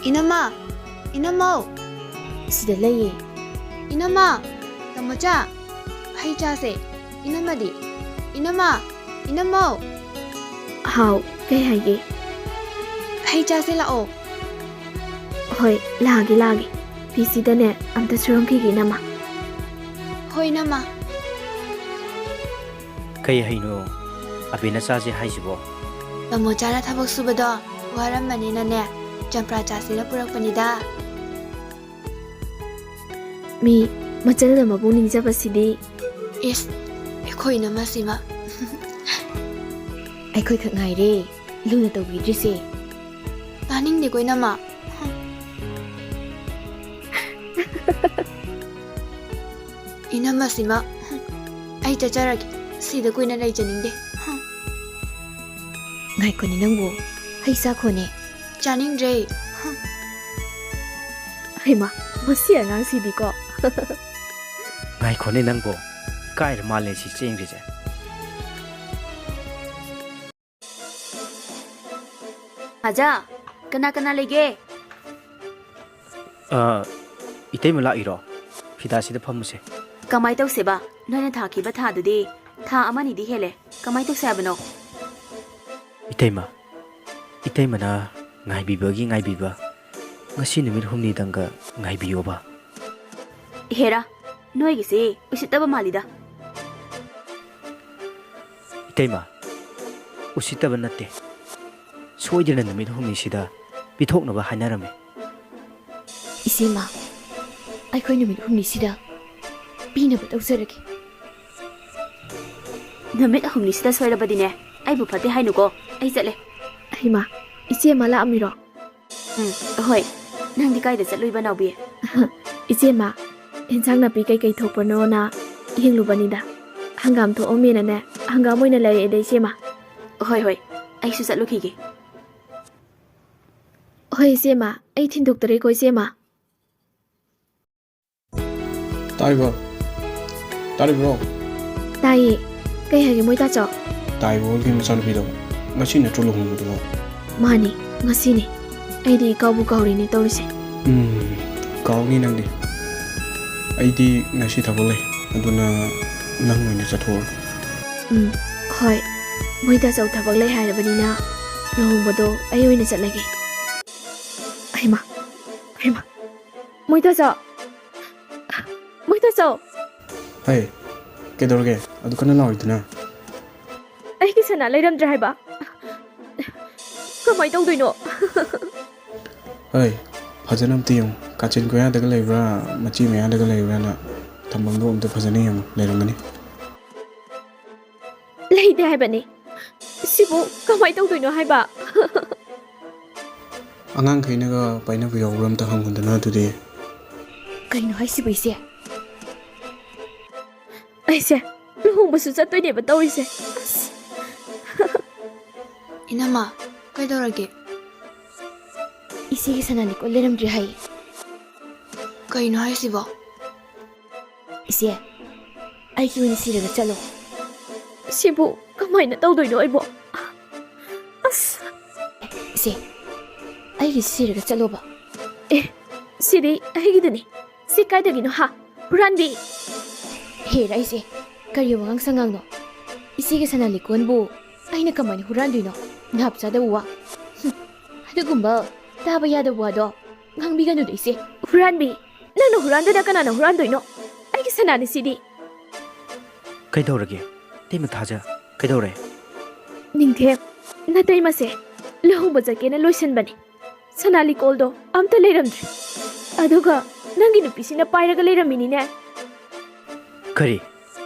ꯏꯅꯝꯃ, ꯏꯅꯝꯃꯧ꯫ ꯁꯤꯗ ꯂꯩꯌꯦ꯫ ꯏꯅꯝꯃ, ꯇꯥꯃꯣꯆꯥ, ꯍꯩ ꯆꯥꯁꯦ꯫ ꯏꯅꯝꯃꯗꯤ? ꯏꯅꯝꯃ, ꯏꯅꯝꯃꯧ꯫ ꯍꯥꯎ, ꯀꯩ ꯍꯥꯏꯒꯦ? ꯍꯩ ꯆꯥꯁꯦ ꯂꯥꯛꯑꯣ꯫ ꯍꯣꯏ, ꯂꯥꯛꯑꯒꯦ, ꯂꯥꯛꯑꯒꯦ꯫ ꯐꯤꯁꯤꯗꯅꯦ ꯑꯝꯇ ꯁꯨꯔꯝꯈꯤꯒꯦ, ꯏꯅꯝꯃ꯫ ꯍꯣꯏ, ꯏꯅꯝꯃ꯫ ꯀꯩ ꯍꯩꯅꯣ ꯑꯕꯦꯅ ꯆꯥꯁꯦ ꯍꯥꯏꯁꯤꯕꯣ? ꯇꯥꯃꯣꯆꯥꯅ ꯊꯕꯛ ꯁꯨꯕꯗꯣ ꯋꯥꯔꯝꯃꯅꯤꯅꯅꯦ, ꯆꯝꯄ꯭ꯔꯥ ꯆꯥꯁꯤꯅ ꯄꯨꯔꯛꯄꯅꯤꯗ꯫ ꯃꯤ ꯃꯆꯜꯅ ꯃꯕꯨ ꯅꯤꯡꯖꯕꯁꯤꯗꯤ꯫ ꯏꯁ, ꯑꯩꯈꯣꯏ ꯏꯅꯝꯃꯁꯤꯃ꯫ ꯑꯩꯈꯣꯏꯈꯛ ꯉꯥꯏꯔꯦ ꯂꯨꯅ ꯇꯧꯕꯤꯗ꯭ꯔꯤꯁꯦ꯫ ꯇꯥꯅꯤꯡꯗꯦꯀꯣ, ꯏꯅꯝꯃ꯫ ꯏꯅꯝꯃꯁꯤꯃ, ꯑꯩ ꯆꯠꯆꯔꯒꯦ꯫ ꯁꯤꯗ ꯀꯨꯏꯅ ꯂꯩꯖꯅꯤꯡꯗꯦ꯫ ꯉꯥꯏꯈꯣꯅꯦ ꯅꯪꯕꯨ, ꯍꯩ ꯆꯥꯈꯣꯅꯦ꯫ ꯆꯥꯅꯤꯡꯗ꯭ꯔꯦ꯫ ꯍꯩꯃꯥ, ꯃꯁꯤ ꯑꯉꯥꯡꯁꯤꯗꯤꯀꯣ꯫ ꯉꯥꯏꯈꯣꯅꯦ ꯅꯪꯕꯣ, ꯏꯀꯥꯏꯔ ꯃꯥꯜꯂꯦ ꯁꯤ ꯆꯦꯟꯈ꯭ꯔꯤꯁꯦ꯫ ꯑꯖꯥ, ꯀꯅꯥ ꯀꯅꯥ ꯂꯩꯒꯦ? ꯑ, ꯏꯇꯩꯃ ꯂꯥꯛꯏꯔꯣ? ꯐꯤꯗꯥꯁꯤꯗ ꯐꯝꯃꯨꯁꯦ꯫ ꯀꯃꯥꯏ ꯇꯧꯁꯦꯕ? ꯅꯣꯏꯅ ꯊꯥꯈꯤꯕ ꯊꯥꯗꯨꯗꯤ ꯊꯥ ꯑꯃꯅꯤꯗꯤ ꯍꯦꯜꯂꯦ꯫ ꯀꯃꯥꯏ ꯇꯧꯁꯦ ꯍꯥꯏꯕꯅꯣ? ꯏꯇꯩꯃ, ꯏꯇꯩꯃꯅ ꯉꯥꯏꯕꯤꯕꯒꯤ ꯉꯥꯏꯕꯤꯕ, ꯉꯁꯤ ꯅꯨꯃꯤꯠ ꯍꯨꯝꯅꯤꯗꯪꯒ ꯉꯥꯏꯕꯤꯌꯣꯕ꯫ ꯍꯦꯔꯥ, ꯅꯣꯏꯒꯤꯁꯤ ꯎꯁꯤꯠꯇꯕ ꯃꯥꯜꯂꯤꯗ꯫ ꯏꯇꯩꯃ, ꯎꯁꯤꯠꯇꯕ ꯅꯠꯇꯦ꯫ ꯁꯣꯏꯗꯅ ꯅꯨꯃꯤꯠ ꯍꯨꯝꯅꯤꯁꯤꯗ ꯄꯤꯊꯣꯛꯅꯕ ꯍꯥꯏꯅꯔꯝꯃꯤ꯫ ꯏꯆꯦꯃ, ꯑꯩꯈꯣꯏ ꯅꯨꯃꯤꯠ ꯍꯨꯝꯅꯤꯁꯤꯗ ꯄꯤꯅꯕ ꯇꯧꯖꯔꯒꯦ꯫ ꯅꯨꯃꯤꯠ ꯍꯨꯝꯅꯤꯁꯤꯗ ꯁꯣꯏꯔꯕꯗꯤꯅꯦ, ꯑꯩꯕꯨ ꯐꯠꯇꯦ ꯍꯥꯏꯅꯨꯀꯣ, ꯑꯩ ꯆꯠꯂꯦ꯫ ꯍꯩꯃꯥ, ꯏꯆꯦꯃ ꯂꯥꯛꯑꯝꯃꯤꯔꯣ? ꯎꯝ, ꯍꯣꯏ꯫ ꯅꯪꯗꯤ ꯀꯥꯏꯗ ꯆꯠꯂꯨꯏꯕ, ꯅꯥꯎꯕꯤ? ꯏꯆꯦꯃ, ꯏꯟꯁꯥꯡ ꯅꯥꯄꯤ ꯀꯩꯀꯩ ꯊꯣꯛꯄꯅꯣꯅ ꯌꯦꯡꯂꯨꯕꯅꯤꯗ꯫ ꯍꯪꯒꯥꯝ ꯊꯣꯛꯑꯝꯃꯦꯅꯅꯦ, ꯍꯪꯒꯥꯝ ꯑꯣꯏꯅ ꯂꯩꯔꯛꯑꯦꯗ, ꯏꯆꯦꯃ꯫ ꯍꯣꯏ, ꯍꯣꯏ, ꯑꯩꯁꯨ ꯆꯠꯂꯨꯈꯤꯒꯦ꯫ ꯍꯣꯏ, ꯏꯆꯦꯃ, ꯑꯩ ꯊꯤꯟꯗꯣꯛꯇꯔꯦꯀꯣ, ꯏꯆꯦꯃ꯫ ꯇꯥꯔꯤꯕꯣ? ꯇꯥꯔꯤꯕ꯭ꯔꯣ? ꯇꯥꯏꯌꯦ꯫ ꯀꯩ ꯍꯥꯏꯒꯦ, ꯃꯣꯏ ꯇꯥꯆꯧ? ꯇꯥꯏꯕꯣꯜꯒꯤ ꯃꯆꯥꯅꯨꯄꯤꯗꯣ ꯉꯁꯤ ꯅꯠꯇ꯭ꯔꯣ ꯂꯨꯍꯣꯡꯕꯗꯨꯕꯣ? ꯃꯥꯅꯤ, ꯉꯁꯤꯅꯤ꯫ ꯑꯩꯗꯤ ꯏꯀꯥꯎꯕꯨ ꯀꯥꯎꯔꯤꯅꯦ ꯇꯧꯔꯤꯁꯦ꯫ ꯎꯝ, ꯀꯥꯎꯅꯤ ꯅꯪꯗꯤ꯫ ꯑꯩꯗꯤ ꯉꯁꯤ ꯊꯕꯛ ꯂꯩ, ꯑꯗꯨꯅ ꯅꯪ ꯑꯣꯏꯅ ꯆꯠꯊꯣꯛꯑꯣ꯫ ꯎꯝ, ꯍꯣꯏ꯫ ꯃꯣꯏ ꯇꯥꯆꯧ ꯊꯕꯛ ꯂꯩ ꯍꯥꯏꯔꯕꯅꯤꯅ ꯂꯨꯍꯣꯡꯕꯗꯣ ꯑꯩ ꯑꯣꯏꯅ ꯆꯠꯂꯒꯦ꯫ ꯍꯩꯃꯥ, ꯍꯩꯃꯥ꯫ ꯃꯣꯏ ꯇꯥꯆꯧ! ꯃꯣꯏ ꯇꯥꯆꯧ! ꯍꯩ, ꯀꯩꯗꯧꯔꯒꯦ? ꯑꯗꯨ ꯀꯟꯅ ꯂꯥꯎꯔꯤꯗꯨꯅ? ꯑꯩꯒꯤ ꯁꯅꯥ ꯂꯩꯔꯝꯗ꯭ꯔꯦ ꯍꯥꯏꯕ꯫ ꯀꯃꯥꯏ ꯇꯧꯗꯣꯏꯅꯣ? ꯍꯩ, ꯐꯖꯅ ꯑꯝꯇ ꯌꯦꯡꯉꯨ꯫ ꯀꯥꯆꯤꯟ ꯀꯣꯌꯥꯗꯒ ꯂꯩꯕ꯭ꯔꯥ, ꯃꯆꯤ ꯃꯌꯥꯗꯒ ꯂꯩꯕ꯭ꯔꯥꯅ ꯊꯝꯐꯝꯗꯣ ꯑꯝꯇ ꯐꯖꯅ ꯌꯦꯡꯉꯨ꯫ ꯂꯩꯔꯝꯒꯅꯤ꯫ ꯂꯩꯇꯦ ꯍꯥꯏꯕꯅꯤ꯫ ꯁꯤꯕꯨ ꯀꯃꯥꯏꯅ ꯇꯧꯗꯣꯏꯅꯣ ꯍꯥꯏꯕ? ꯑꯉꯥꯡꯈꯩꯅꯒ ꯄꯥꯏꯅꯕ ꯌꯥꯎꯕ꯭ꯔꯥ ꯑꯝꯇ ꯍꯪꯉꯨꯗꯅ ꯑꯗꯨꯗꯤ꯫ ꯀꯩꯅꯣ ꯍꯥꯏꯁꯤꯕꯨ, ꯏꯆꯦ? ꯑꯩꯁꯦ ꯂꯨꯍꯣꯡꯕꯁꯨ ꯆꯠꯇꯣꯏꯅꯦꯕ ꯇꯧꯔꯤꯁꯦ꯫ ꯑꯁ꯫ ꯏꯅꯝꯃ, ꯀꯩꯗꯧꯔꯒꯦ? ꯏꯆꯦꯒꯤ ꯁꯅꯥ ꯂꯤꯛꯀꯣꯟ ꯂꯩꯔꯝꯗ꯭ꯔꯦ ꯍꯥꯏꯌꯦ꯫ ꯀꯩꯅꯣ ꯍꯥꯏꯁꯤꯕꯣ? ꯏꯆꯦ, ꯑꯩꯒꯤ ꯑꯣꯏꯅ ꯁꯤꯔꯒ ꯆꯠꯂꯣ꯫ ꯁꯤꯕꯨ ꯀꯃꯥꯏꯅ ꯇꯧꯗꯣꯏꯅꯣ ꯑꯩꯕꯣ? ꯑꯁ! ꯏꯆꯦ, ꯑꯩꯒꯤ ꯁꯤꯔꯒ ꯆꯠꯂꯣꯕ꯫ ꯑꯦ, ꯁꯤꯗꯤ ꯑꯩꯒꯤꯗꯨꯅꯤ꯫ ꯁꯤ ꯀꯥꯏꯗꯒꯤꯅꯣ ꯍꯥ? ꯍꯨꯔꯥꯟꯕꯤ! ꯍꯦꯔꯥ ꯏꯆꯦ, ꯀꯔꯤ ꯋꯥꯉꯥꯡ ꯁꯉꯥꯡꯅꯣ? ꯏꯆꯦꯒꯤ ꯁꯅꯥ ꯂꯤꯛꯀꯣꯟꯕꯨ ꯑꯩꯅ ꯀꯃꯥꯏꯅ ꯍꯨꯔꯥꯟꯗꯣꯏꯅꯣ? ꯅꯥꯞ ꯆꯥꯗꯕ ꯋꯥ꯫ ꯍꯨꯝ, ꯑꯗꯨꯒꯨꯝꯕ ꯇꯥꯕ ꯌꯥꯗꯕ ꯋꯥꯗꯣ ꯉꯥꯡꯕꯤꯒꯅꯨꯗ ꯏꯆꯦ꯫ ꯍꯨꯔꯥꯟꯕꯤ! ꯅꯪꯅ ꯍꯨꯔꯥꯟꯗꯅ ꯀꯅꯥꯅ ꯍꯨꯔꯥꯟꯗꯣꯏꯅꯣ? ꯑꯩꯒꯤ ꯁꯅꯥꯅꯤ ꯁꯤꯗꯤ꯫ ꯀꯩꯗꯧꯔꯒꯦ? ꯏꯇꯩꯃ ꯊꯥꯖ, ꯀꯩꯗꯧꯔꯦ? ꯅꯤꯡꯊꯦꯝ, ꯅꯇꯩꯃꯁꯦ ꯂꯨꯍꯣꯡꯕ ꯆꯠꯀꯦꯅ ꯂꯣꯏꯁꯟꯕꯅꯦ꯫ ꯁꯅꯥ ꯂꯤꯀꯣꯜꯗꯣ ꯑꯝꯇ ꯂꯩꯔꯝꯗ꯭ꯔꯦ꯫ ꯑꯗꯨꯒ ꯅꯪꯒꯤ ꯅꯨꯄꯤꯁꯤꯅ ꯄꯥꯏꯔꯒ ꯂꯩꯔꯝꯃꯤꯅꯤꯅꯦ꯫ ꯀꯔꯤ?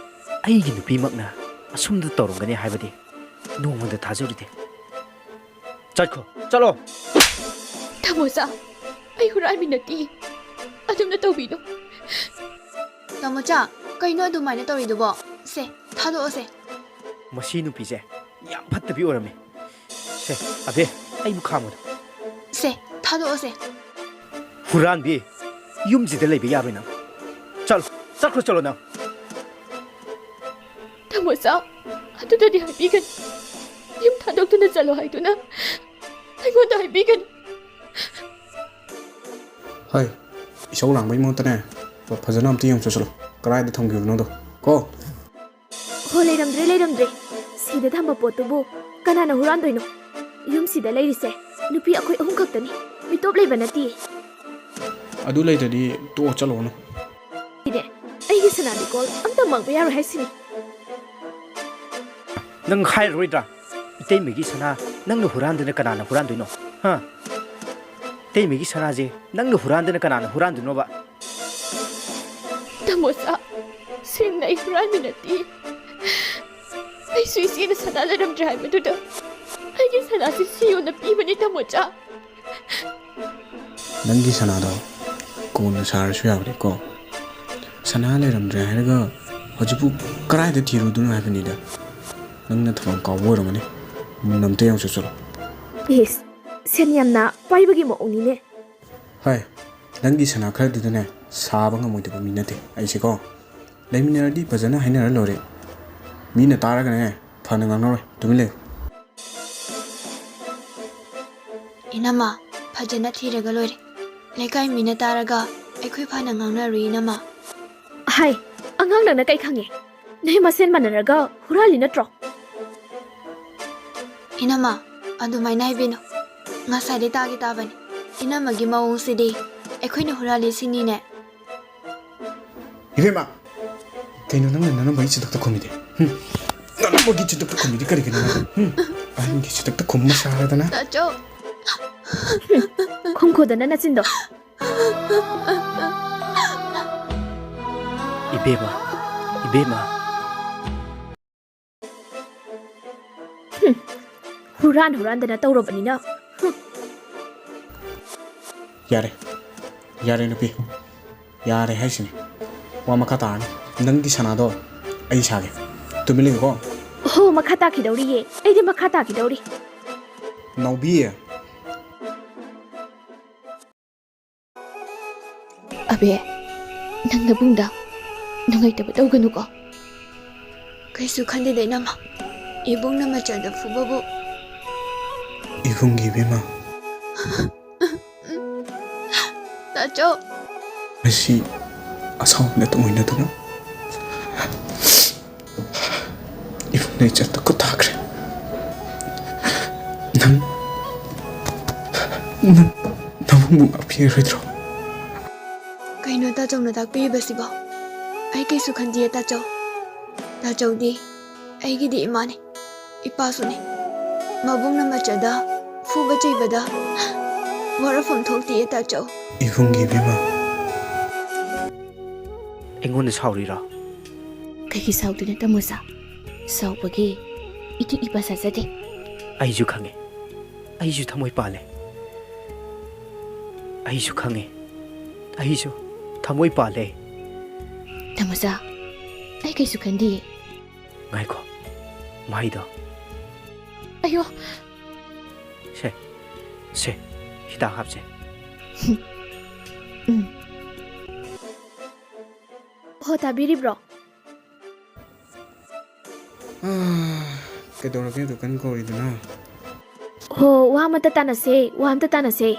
ꯑꯩꯒꯤ ꯅꯨꯄꯤꯃꯛꯅ ꯑꯁꯨꯝꯅ ꯇꯧꯔꯝꯒꯅꯤ ꯍꯥꯏꯕꯗꯤ ꯅꯣꯡꯃꯗ ꯊꯥꯖꯔꯨꯗꯦ꯫ ꯆꯠꯈꯣ, ꯆꯠꯂꯣ꯫ ꯇꯥꯃꯣꯆꯥ, ꯑꯩ ꯍꯨꯔꯥꯟꯕꯤ ꯅꯠꯇꯦ꯫ ꯑꯗꯨꯝꯅ ꯇꯧꯕꯤꯅꯨ꯫ ꯇꯥꯃꯣꯆꯥ, ꯀꯩꯅꯣ ꯑꯗꯨꯃꯥꯏꯅ ꯇꯧꯔꯤꯗꯨꯕꯣ? ꯁꯦ, ꯊꯥꯗꯣꯛꯑꯣꯁꯦ꯫ ꯃꯁꯤ ꯅꯨꯄꯤꯁꯦ ꯌꯥꯝ ꯐꯠꯇꯕꯤ ꯑꯣꯏꯔꯝꯃꯦ꯫ ꯁꯦ, ꯑꯕꯦ, ꯑꯩꯕꯨ ꯈꯥꯝꯃꯨꯗ꯫ ꯁꯦ, ꯊꯥꯗꯣꯛꯑꯣꯁꯦ꯫ ꯍꯨꯔꯥꯟꯕꯤ, ꯌꯨꯝꯁꯤꯗ ꯂꯩꯕ ꯌꯥꯔꯣꯏ ꯅꯪ꯫ ꯆꯠꯂꯣ, ꯆꯠꯈ꯭ꯔꯣ, ꯆꯠꯂꯣ ꯅꯪ꯫ ꯇꯥꯃꯣꯆꯥ, ꯑꯗꯨꯗꯗꯤ ꯍꯥꯏꯕꯤꯒꯅꯨ꯫ ꯌꯨꯝ ꯊꯥꯗꯣꯛꯇꯨꯅ ꯆꯠꯂꯣ ꯍꯥꯏꯗꯨꯅ ꯑꯩꯉꯣꯟꯗ ꯍꯥꯏꯕꯤꯒꯅꯨ꯫ ꯍꯣꯏ, ꯏꯁꯧ ꯂꯥꯡꯕꯩ ꯃꯍꯨꯠꯇꯅꯦ, ꯐꯖꯅ ꯑꯝꯇ ꯌꯦꯡ ꯆꯠꯁꯤꯜꯂꯣ, ꯀꯗꯥꯏꯗ ꯊꯝꯈꯤꯕꯅꯣꯗꯣ ꯀꯣ꯫ ꯍꯣ, ꯂꯩꯔꯝꯗ꯭ꯔꯦ, ꯂꯩꯔꯝꯗ꯭ꯔꯦ꯫ ꯁꯤꯗ ꯊꯝꯕ ꯄꯣꯠꯇꯨꯕꯨ ꯀꯅꯥꯅ ꯍꯨꯔꯥꯟꯗꯣꯏꯅꯣ? ꯌꯨꯝꯁꯤꯗ ꯂꯩꯔꯤꯁꯦ ꯅꯨꯄꯤ ꯑꯩꯈꯣꯏ ꯑꯍꯨꯝ ꯈꯛꯇꯅꯤ, ꯃꯤꯇꯣꯞ ꯂꯩꯕ ꯅꯠꯇꯤꯌꯦ꯫ ꯑꯗꯨ ꯂꯩꯇ꯭ꯔꯗꯤ ꯇꯣꯛꯑꯣ, ꯆꯠꯂꯣꯅꯨ꯫ ꯁꯤꯅꯦ, ꯑꯩꯒꯤ ꯁꯅꯥ ꯂꯤꯀꯣꯜ ꯑꯝꯇ ꯃꯥꯡꯕ ꯌꯥꯔꯣꯏ ꯍꯥꯏꯁꯤꯅꯤ꯫ ꯅꯪ ꯍꯥꯏꯔꯔꯣꯏꯗ꯭ꯔꯥ? ꯏꯇꯩꯃꯒꯤ ꯁꯅꯥ ꯅꯪꯅ ꯍꯨꯔꯥꯟꯗꯅ ꯀꯅꯥꯅ ꯍꯨꯔꯥꯟꯗꯣꯏꯅꯣ? ꯍꯥ? ꯏꯇꯩꯃꯒꯤ ꯁꯅꯥꯁꯦ ꯅꯪꯅ ꯍꯨꯔꯥꯟꯗꯅ ꯀꯅꯥꯅ ꯍꯨꯔꯥꯟꯗꯣꯏꯅꯣꯕ? ꯇꯥꯃꯣꯆꯥ, ꯁꯦꯡꯅ ꯑꯩ ꯍꯨꯔꯥꯟꯕꯤ ꯅꯠꯇꯦ꯫ ꯑꯩꯁꯨ ꯏꯆꯦꯅ ꯁꯅꯥ ꯂꯩꯔꯝꯗ꯭ꯔꯦ ꯍꯥꯏꯕꯗꯨꯗ ꯑꯩꯒꯤ ꯁꯅꯥꯁꯤ ꯁꯤ ꯌꯣꯟꯅ ꯄꯤꯕꯅꯤ, ꯇꯥꯃꯣꯆꯥ꯫ ꯅꯪꯒꯤ ꯁꯅꯥꯗꯣ ꯀꯣꯟꯅ ꯁꯥꯔꯁꯨ ꯌꯥꯕꯅꯤꯀꯣ꯫ ꯁꯅꯥ ꯂꯩꯔꯝꯗ꯭ꯔꯦ ꯍꯥꯏꯔꯒ ꯍꯧꯖꯤꯛꯄꯨ ꯀꯗꯥꯏꯗ ꯊꯤꯔꯨꯗꯣꯏꯅꯣ ꯍꯥꯏꯕꯅꯤꯗ꯫ ꯅꯪꯅ ꯊꯝꯐꯝ ꯀꯥꯎꯕ ꯑꯣꯏꯔꯝꯒꯅꯤ꯫ ꯃꯨꯟꯅ ꯑꯝꯇ ꯌꯦꯡꯉꯨ ꯆꯠꯂꯣ꯫ ꯏꯁ, ꯁꯦꯟ ꯌꯥꯝꯅ ꯄꯥꯏꯕꯒꯤ ꯃꯑꯣꯡꯅꯤꯅꯦ꯫ ꯍꯣꯏ, ꯅꯪꯒꯤ ꯁꯅꯥ ꯈꯔꯗꯨꯗꯅꯦ ꯁꯥꯕ ꯉꯝꯃꯣꯏꯗꯕ ꯃꯤ ꯅꯠꯇꯦ ꯑꯩꯁꯦꯀꯣ꯫ ꯂꯩꯃꯤꯟꯅꯔꯗꯤ ꯐꯖꯅ ꯍꯥꯏꯅꯔ ꯂꯣꯏꯔꯦ꯫ ꯃꯤꯅ ꯇꯥꯔꯒꯅꯦ ꯐꯅ ꯉꯥꯡꯅꯔꯣꯏ, ꯇꯨꯃꯤꯟ ꯂꯩꯌꯨ꯫ ꯏꯅꯝꯃ, ꯐꯖꯅ ꯊꯤꯔꯒ ꯂꯣꯏꯔꯦ꯫ ꯂꯩꯀꯥꯏ ꯃꯤꯅ ꯇꯥꯔꯒ ꯑꯩꯈꯣꯏ ꯐꯅ ꯉꯥꯡꯅꯔꯣꯏ, ꯏꯅꯝꯃ꯫ ꯍꯥꯏ, ꯑꯉꯥꯡ ꯅꯪꯅ ꯀꯩ ꯈꯪꯉꯦ? ꯅꯣꯏ ꯃꯁꯦꯟ ꯃꯥꯟꯅꯔꯒ ꯍꯨꯔꯥꯜꯂꯤ ꯅꯠꯇ꯭ꯔꯣ? ꯏꯅꯝꯃ, ꯑꯗꯨꯃꯥꯏꯅ ꯍꯥꯏꯕꯤꯅꯨ꯫ ꯉꯁꯥꯏꯗꯤ ꯇꯥꯒꯦ ꯇꯥꯕꯅꯤ꯫ ꯏꯅꯝꯃꯒꯤ ꯃꯑꯣꯡꯁꯤꯗꯤ ꯑꯩꯈꯣꯏꯅ ꯍꯨꯔꯥꯜꯂꯤ ꯁꯤꯅꯤꯅꯦ꯫ ꯏꯕꯦꯝꯃ, ꯀꯩꯅꯣ ꯅꯪꯅ ꯅꯅꯝꯕꯒꯤ ꯆꯤꯟꯊꯛꯇ ꯈꯨꯝꯃꯤꯗꯤ? ꯍꯨꯝ? ꯅꯅꯝꯕꯒꯤ ꯆꯤꯟꯊꯛꯇ ꯈꯨꯝꯃꯤꯗꯤ ꯀꯔꯤꯒꯤꯅꯣ ꯅꯪ? ꯍꯨꯝ? ꯑꯍꯟꯒꯤ ꯆꯤꯟꯊꯛꯇ ꯈꯨꯝꯕ ꯁꯥꯔꯗꯅ? ꯇꯥꯆꯧ꯫ ꯈꯨꯝꯈꯣꯗꯅ ꯅꯆꯤꯟꯗꯣ꯫ ꯏꯕꯦꯝꯃ, ꯏꯕꯦꯝꯃ꯫ ꯍꯨꯝ, ꯍꯨꯔꯥꯟ ꯍꯨꯔꯥꯟꯗꯅ ꯇꯧꯔꯕꯅꯤꯅ꯫ ꯍꯨꯝ꯫ ꯌꯥꯔꯦ, ꯌꯥꯔꯦ ꯅꯨꯄꯤ, ꯌꯥꯔꯦ ꯍꯥꯏꯁꯤꯅꯤ꯫ ꯋꯥ ꯃꯈꯥ ꯇꯥꯔꯅꯨ꯫ ꯅꯪꯒꯤ ꯁꯅꯥꯗꯣ ꯑꯩ ꯁꯥꯒꯦ꯫ ꯇꯨꯃꯤꯟ ꯂꯩꯌꯨꯀꯣ꯫ ꯍꯣ, ꯃꯈꯥ ꯇꯥꯈꯤꯗꯧꯔꯤꯌꯦ꯫ ꯑꯩꯗꯤ ꯃꯈꯥ ꯇꯥꯈꯤꯗꯧꯔꯤ꯫ ꯅꯥꯎꯕꯤ꯫ ꯑꯕꯦ, ꯅꯪ ꯅꯕꯨꯡꯗ ꯅꯨꯡꯉꯥꯏꯇꯕ ꯇꯧꯒꯅꯨꯀꯣ꯫ ꯀꯩꯁꯨ ꯈꯟꯗꯦꯗ, ꯏꯅꯝꯃ꯫ ꯏꯕꯨꯡꯅ ꯃꯆꯜꯗ ꯐꯨꯕꯕꯨ꯫ ꯏꯕꯨꯡꯒꯤ ꯏꯕꯦꯝꯃ꯫ ꯇꯥꯆꯧ꯫ ꯉꯁꯤ ꯑꯁꯥꯎꯕꯅ ꯇꯨꯡꯑꯣꯏꯅꯗꯨꯅ ꯏꯕꯨꯡꯅ ꯏꯆꯠꯇ ꯈꯨꯠ ꯊꯥꯈ꯭ꯔꯦ꯫ ꯅꯪ, ꯅꯪ ꯅꯕꯨꯡꯕꯨ ꯉꯥꯛꯄꯤꯔꯣꯏꯗ꯭ꯔꯣ? ꯀꯩꯅꯣ ꯇꯥꯆꯧꯅ ꯇꯥꯛꯄꯤꯔꯤꯕꯁꯤꯕꯣ? ꯑꯩ ꯀꯩꯁꯨ ꯈꯟꯗꯤꯌꯦ, ꯇꯥꯆꯧ꯫ ꯇꯥꯆꯧꯗꯤ ꯑꯩꯒꯤꯗꯤ ꯏꯃꯥꯅꯤ, ꯏꯄꯥꯁꯨꯅꯤ꯫ ꯃꯕꯨꯡꯅ ꯃꯆꯥꯗ ꯐꯨꯕ ꯆꯩꯕꯗ ꯋꯥꯔꯛꯐꯝ ꯊꯣꯛꯇꯤꯌꯦ, ꯇꯥꯆꯧ꯫ ꯏꯕꯨꯡꯒꯤ ꯏꯕꯦꯝꯃ꯫ ꯑꯩꯉꯣꯟꯗ ꯁꯥꯎꯔꯤꯔꯣ? ꯀꯩꯒꯤ ꯁꯥꯎꯗꯣꯏꯅꯣ, ꯇꯥꯃꯣꯆꯥ? ꯁꯥꯎꯕꯒꯤ ꯏꯇꯨ ꯏꯄꯥ ꯁꯥꯖꯗꯦ꯫ ꯑꯩꯁꯨ ꯈꯪꯉꯦ꯫ ꯑꯩꯁꯨ ꯊꯃꯣꯏ ꯄꯥꯜꯂꯦ꯫ ꯑꯩꯁꯨ ꯈꯪꯉꯦ꯫ ꯑꯩꯁꯨ ꯊꯃꯣꯏ ꯄꯥꯜꯂꯦ꯫ ꯇꯥꯃꯣꯆꯥ, ꯑꯩ ꯀꯩꯁꯨ ꯈꯟꯗꯤꯌꯦ꯫ ꯉꯥꯏꯈꯣ꯫ ꯃꯥꯏꯗꯣ꯫ ꯑꯌꯣ꯫ ꯁꯦ꯫ ꯁꯦ꯫ ꯍꯤꯗꯥꯛ ꯍꯥꯞꯁꯦ꯫ ꯎꯝ꯫ ꯍꯣ, ꯇꯥꯕꯤꯔꯤꯕ꯭ꯔꯣ? ꯀꯩꯗꯧꯔꯒꯦ ꯑꯗꯨ ꯀꯟꯅ ꯀꯧꯔꯤꯗꯨꯅ? ꯍꯣ, ꯋꯥ ꯑꯃꯇ ꯇꯥꯟꯅꯁꯦ, ꯋꯥ ꯑꯃꯇ ꯇꯥꯟꯅꯁꯦ꯫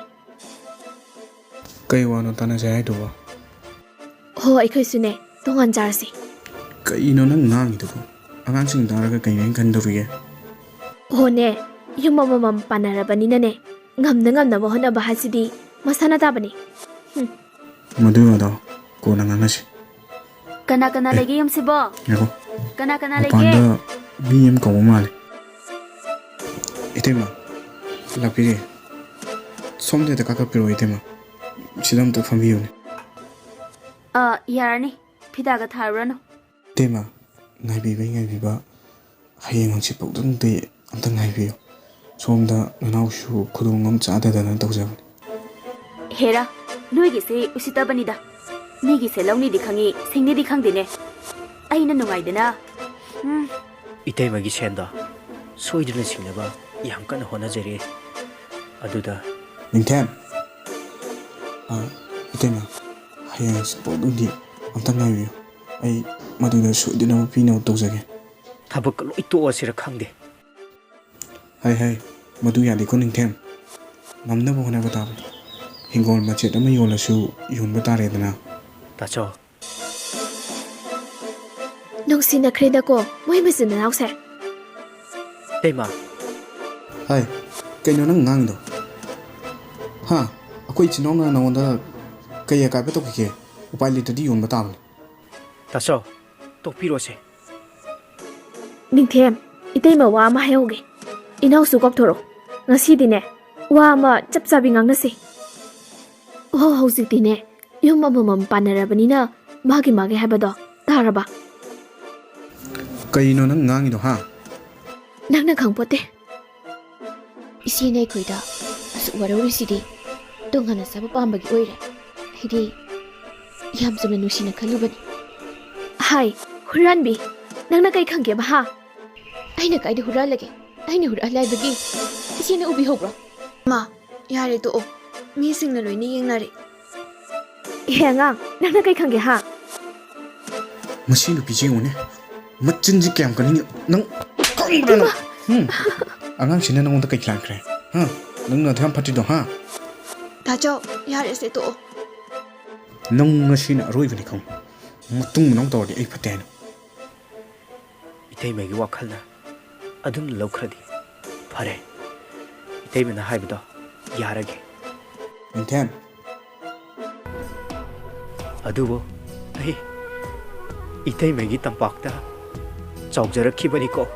ꯀꯩ ꯋꯥꯅꯣ ꯇꯥꯟꯅꯁꯦ ꯍꯥꯏꯗꯨꯕꯣ? ꯍꯣ, ꯑꯩꯈꯣꯏꯁꯨꯅꯦ, ꯇꯣꯉꯥꯟ ꯆꯥꯔꯁꯦ꯫ ꯀꯩꯅꯣ ꯅꯪ ꯉꯥꯡꯉꯤꯗꯨꯕꯣ? ꯑꯉꯥꯡꯁꯤꯡ ꯇꯥꯔꯒ ꯀꯩꯅꯣ ꯍꯥꯏꯅ ꯈꯟꯗꯧꯔꯤꯒꯦ? ꯍꯣꯅꯦ, ꯌꯨꯝ ꯑꯃꯃꯝ ꯄꯥꯟꯅꯔꯕꯅꯤꯅꯅꯦ, ꯉꯝꯅ ꯉꯝꯅꯕ ꯍꯣꯠꯅꯕ ꯍꯥꯏꯁꯤꯗꯤ ꯃꯁꯥꯅ ꯇꯥꯕꯅꯤ꯫ ꯍꯨꯝ꯫ ꯃꯗꯨꯒꯤ ꯋꯥꯗꯣ ꯀꯣꯟꯅ ꯉꯥꯡꯅꯁꯤ꯫ ꯀꯅꯥ ꯀꯅꯥ ꯑꯦ, ꯂꯩꯒꯦ ꯌꯨꯝꯁꯤꯕꯣ? ꯉꯥꯏꯈꯣ꯫ ꯀꯅꯥ ꯀꯅꯥ ꯂꯩꯒꯦ? ꯃꯄꯥꯟꯗ ꯃꯤ ꯑꯃ ꯀꯧꯕ ꯃꯥꯜꯂꯦ꯫ ꯏꯇꯩꯃ, ꯂꯥꯛꯄꯤꯔꯦ꯫ ꯁꯣꯝꯗ ꯍꯦꯛꯇ ꯀꯥꯈꯠꯄꯤꯔꯛꯑꯣ, ꯏꯇꯩꯃ꯫ ꯁꯤꯗ ꯑꯝꯇ ꯐꯝꯕꯤꯌꯨꯅꯦ꯫ ꯑ, ꯌꯥꯔꯅꯤ꯫ ꯐꯤꯗꯥꯒ ꯊꯥꯔꯨꯔꯅꯨ꯫ ꯏꯇꯩꯃ, ꯉꯥꯏꯕꯤꯕꯩ ꯉꯥꯏꯕꯤꯕ꯫ ꯍꯌꯦꯡ ꯍꯪꯆꯤꯠꯐꯥꯎꯗꯪꯗꯤ ꯑꯝꯇ ꯉꯥꯏꯕꯤꯌꯨ꯫ ꯁꯣꯝꯗ ꯅꯅꯥꯎꯁꯨ ꯈꯨꯗꯣꯡ ꯑꯃ ꯆꯥꯗꯗꯅ ꯇꯧꯖꯕꯅꯤ꯫ ꯍꯦꯔꯥ, ꯅꯣꯏꯒꯤꯁꯦ ꯎꯁꯤꯠꯇꯕꯅꯤꯗ꯫ ꯃꯤꯒꯤꯁꯦ ꯂꯧꯅꯤꯗꯤ ꯈꯪꯉꯤ, ꯁꯤꯡꯅꯤꯗꯤ ꯈꯪꯗꯦꯅꯦ꯫ ꯑꯩꯅ ꯅꯨꯡꯉꯥꯏꯗꯅ꯫ ꯎꯝ꯫ ꯏꯇꯩꯃꯒꯤ ꯁꯦꯟꯗꯣ ꯁꯣꯏꯗꯅ ꯁꯤꯡꯅꯕ ꯌꯥꯝ ꯀꯟꯅ ꯍꯣꯠꯅꯖꯔꯤ꯫ ꯑꯗꯨꯗ ꯅꯤꯡꯊꯦꯝ꯫ ꯑ, ꯏꯇꯩꯃ, ꯍꯌꯦꯡ ꯍꯪꯆꯤꯠꯐꯥꯎꯗꯪꯗꯤ ꯑꯝꯇ ꯉꯥꯏꯕꯤꯌꯨ꯫ ꯑꯩ ꯃꯗꯨꯗ ꯁꯣꯏꯗꯅꯕ ꯄꯤꯅꯕ ꯇꯧꯖꯒꯦ꯫ ꯊꯕꯛꯀ ꯂꯣꯏ ꯇꯣꯛꯑꯁꯤꯔ ꯈꯪꯗꯦ꯫ ꯍꯥꯏ, ꯍꯥꯏ, ꯃꯗꯨ ꯌꯥꯗꯦꯀꯣ ꯅꯤꯡꯊꯦꯝ꯫ ꯉꯝꯅꯕ ꯍꯣꯠꯅꯕ ꯇꯥꯕꯅꯤ꯫ ꯍꯤꯡꯒꯣꯜ ꯃꯆꯦꯠ ꯑꯃ ꯌꯣꯜꯂꯁꯨ ꯌꯣꯟꯕ ꯇꯥꯔꯦꯗꯅ꯫ ꯇꯥꯆꯧ꯫ ꯅꯨꯡꯁꯤꯅꯈ꯭ꯔꯦꯗꯀꯣ ꯃꯣꯏ ꯃꯆꯤꯟ ꯃꯅꯥꯎꯁꯦ꯫ ꯏꯇꯩꯃ꯫ ꯍꯥꯏ, ꯀꯩꯅꯣ ꯅꯪ ꯉꯥꯡꯉꯤꯗꯣ? ꯍꯥ? ꯑꯩꯈꯣꯏ ꯏꯆꯤꯟ ꯏꯅꯥꯎꯅ ꯅꯉꯣꯟꯗ ꯀꯩ ꯑꯀꯥꯏꯕ ꯇꯧꯈꯤꯒꯦ? ꯎꯄꯥꯏ ꯂꯩꯇ꯭ꯔꯗꯤ ꯌꯣꯟꯕ ꯇꯥꯕꯅꯤ꯫ ꯇꯥꯆꯧ, ꯇꯣꯛꯄꯤꯔꯣꯁꯦ꯫ ꯅꯤꯡꯊꯦꯝ, ꯏꯇꯩꯃ ꯋꯥ ꯑꯃ ꯍꯥꯏꯍꯧꯒꯦ꯫ ꯏꯅꯥꯎꯁꯨ ꯀꯧꯊꯣꯔꯛꯑꯣ꯫ ꯉꯁꯤꯗꯤꯅꯦ, ꯋꯥ ꯑꯃ ꯆꯞ ꯆꯥꯕꯤ ꯉꯥꯡꯅꯁꯦ꯫ ꯑꯣ, ꯍꯧꯖꯤꯛꯇꯤꯅꯦ, ꯌꯨꯝ ꯑꯃꯃꯝ ꯄꯥꯟꯅꯔꯕꯅꯤꯅ ꯃꯥꯒꯤ ꯃꯥꯒꯤ ꯍꯥꯏꯕꯗꯣ ꯇꯥꯔꯕ? ꯀꯩꯅꯣ ꯅꯪ ꯉꯥꯡꯉꯤꯗꯣ, ꯍꯥ? ꯅꯪꯅ ꯈꯪꯄꯣꯠꯇꯦ꯫ ꯏꯆꯦꯅ ꯑꯩꯈꯣꯏꯗ ꯑꯁꯨꯛ ꯋꯥꯔꯧꯔꯤꯁꯤꯗꯤ ꯇꯣꯉꯥꯟꯅ ꯆꯥꯕ ꯄꯥꯝꯕꯒꯤ ꯑꯣꯏꯔꯦ꯫ ꯑꯩꯗꯤ ꯌꯥꯝ ꯆꯝꯅ ꯅꯨꯡꯁꯤꯅ ꯈꯜꯂꯨꯕꯅꯤ꯫ ꯍꯥꯏ, ꯍꯨꯔꯥꯟꯕꯤ, ꯅꯪꯅ ꯀꯩ ꯈꯪꯒꯦꯕ, ꯍꯥ? ꯑꯩꯅ ꯀꯥꯏꯗ ꯍꯨꯔꯥꯜꯂꯒꯦ? ꯑꯩꯅ ꯍꯨꯔꯥꯜꯂꯦ ꯍꯥꯏꯕꯒꯤ ꯏꯆꯦꯅ ꯎꯕꯤꯍꯧꯕ꯭ꯔꯣ? ꯃꯥ, ꯌꯥꯔꯦ ꯇꯣꯛꯑꯣ, ꯃꯤꯁꯤꯡꯅ ꯂꯣꯏꯅ ꯌꯦꯡꯅꯔꯦ꯫ ꯏꯍꯦ ꯑꯉꯥꯡ, ꯅꯪꯅ ꯀꯩ ꯈꯪꯒꯦ ꯍꯥ? ꯃꯁꯤ ꯅꯨꯄꯤꯁꯦ ꯌꯦꯡꯉꯨꯅꯦ, ꯃꯆꯤꯟꯁꯤ ꯀꯌꯥꯝ ꯀꯟꯅ ꯅꯪ ꯈꯪꯕ꯭ꯔꯥ ꯅꯪ? ꯍꯨꯝ? ꯑꯉꯥꯡꯁꯤꯅ ꯅꯪꯉꯣꯟꯗ ꯀꯩ ꯂꯥꯟꯈ꯭ꯔꯦ? ꯍꯥ? ꯅꯪꯅ ꯑꯗꯨ ꯌꯥꯝ ꯐꯠꯇ꯭ꯔꯤꯗꯣ, ꯍꯥ? ꯇꯥꯆꯧ, ꯌꯥꯔꯦꯁꯦ ꯇꯣꯛꯑꯣ꯫ ꯅꯪ ꯉꯁꯤꯅ ꯑꯔꯣꯏꯕꯅꯤ ꯈꯪꯉꯨ꯫ ꯃꯇꯨꯡ ꯃꯅꯥꯎ ꯇꯧꯔꯗꯤ ꯑꯩ ꯐꯠꯇꯦ ꯍꯥꯏꯅ꯫ ꯏꯇꯩꯃꯒꯤ ꯋꯥꯈꯜꯅ ꯑꯗꯨꯝ ꯂꯧꯈ꯭ꯔꯗꯤ ꯐꯔꯦ꯫ ꯏꯇꯩꯃꯅ ꯍꯥꯏꯕꯗꯣ ꯌꯥꯔꯒꯦ꯫ ꯅꯤꯡꯊꯦꯝ꯫ ꯑꯗꯨꯕꯨ ꯑꯩ ꯏꯇꯩꯃꯒꯤ ꯇꯝꯄꯥꯛꯇ ꯆꯥꯎꯖꯔꯛꯈꯤꯕꯅꯤꯀꯣ꯫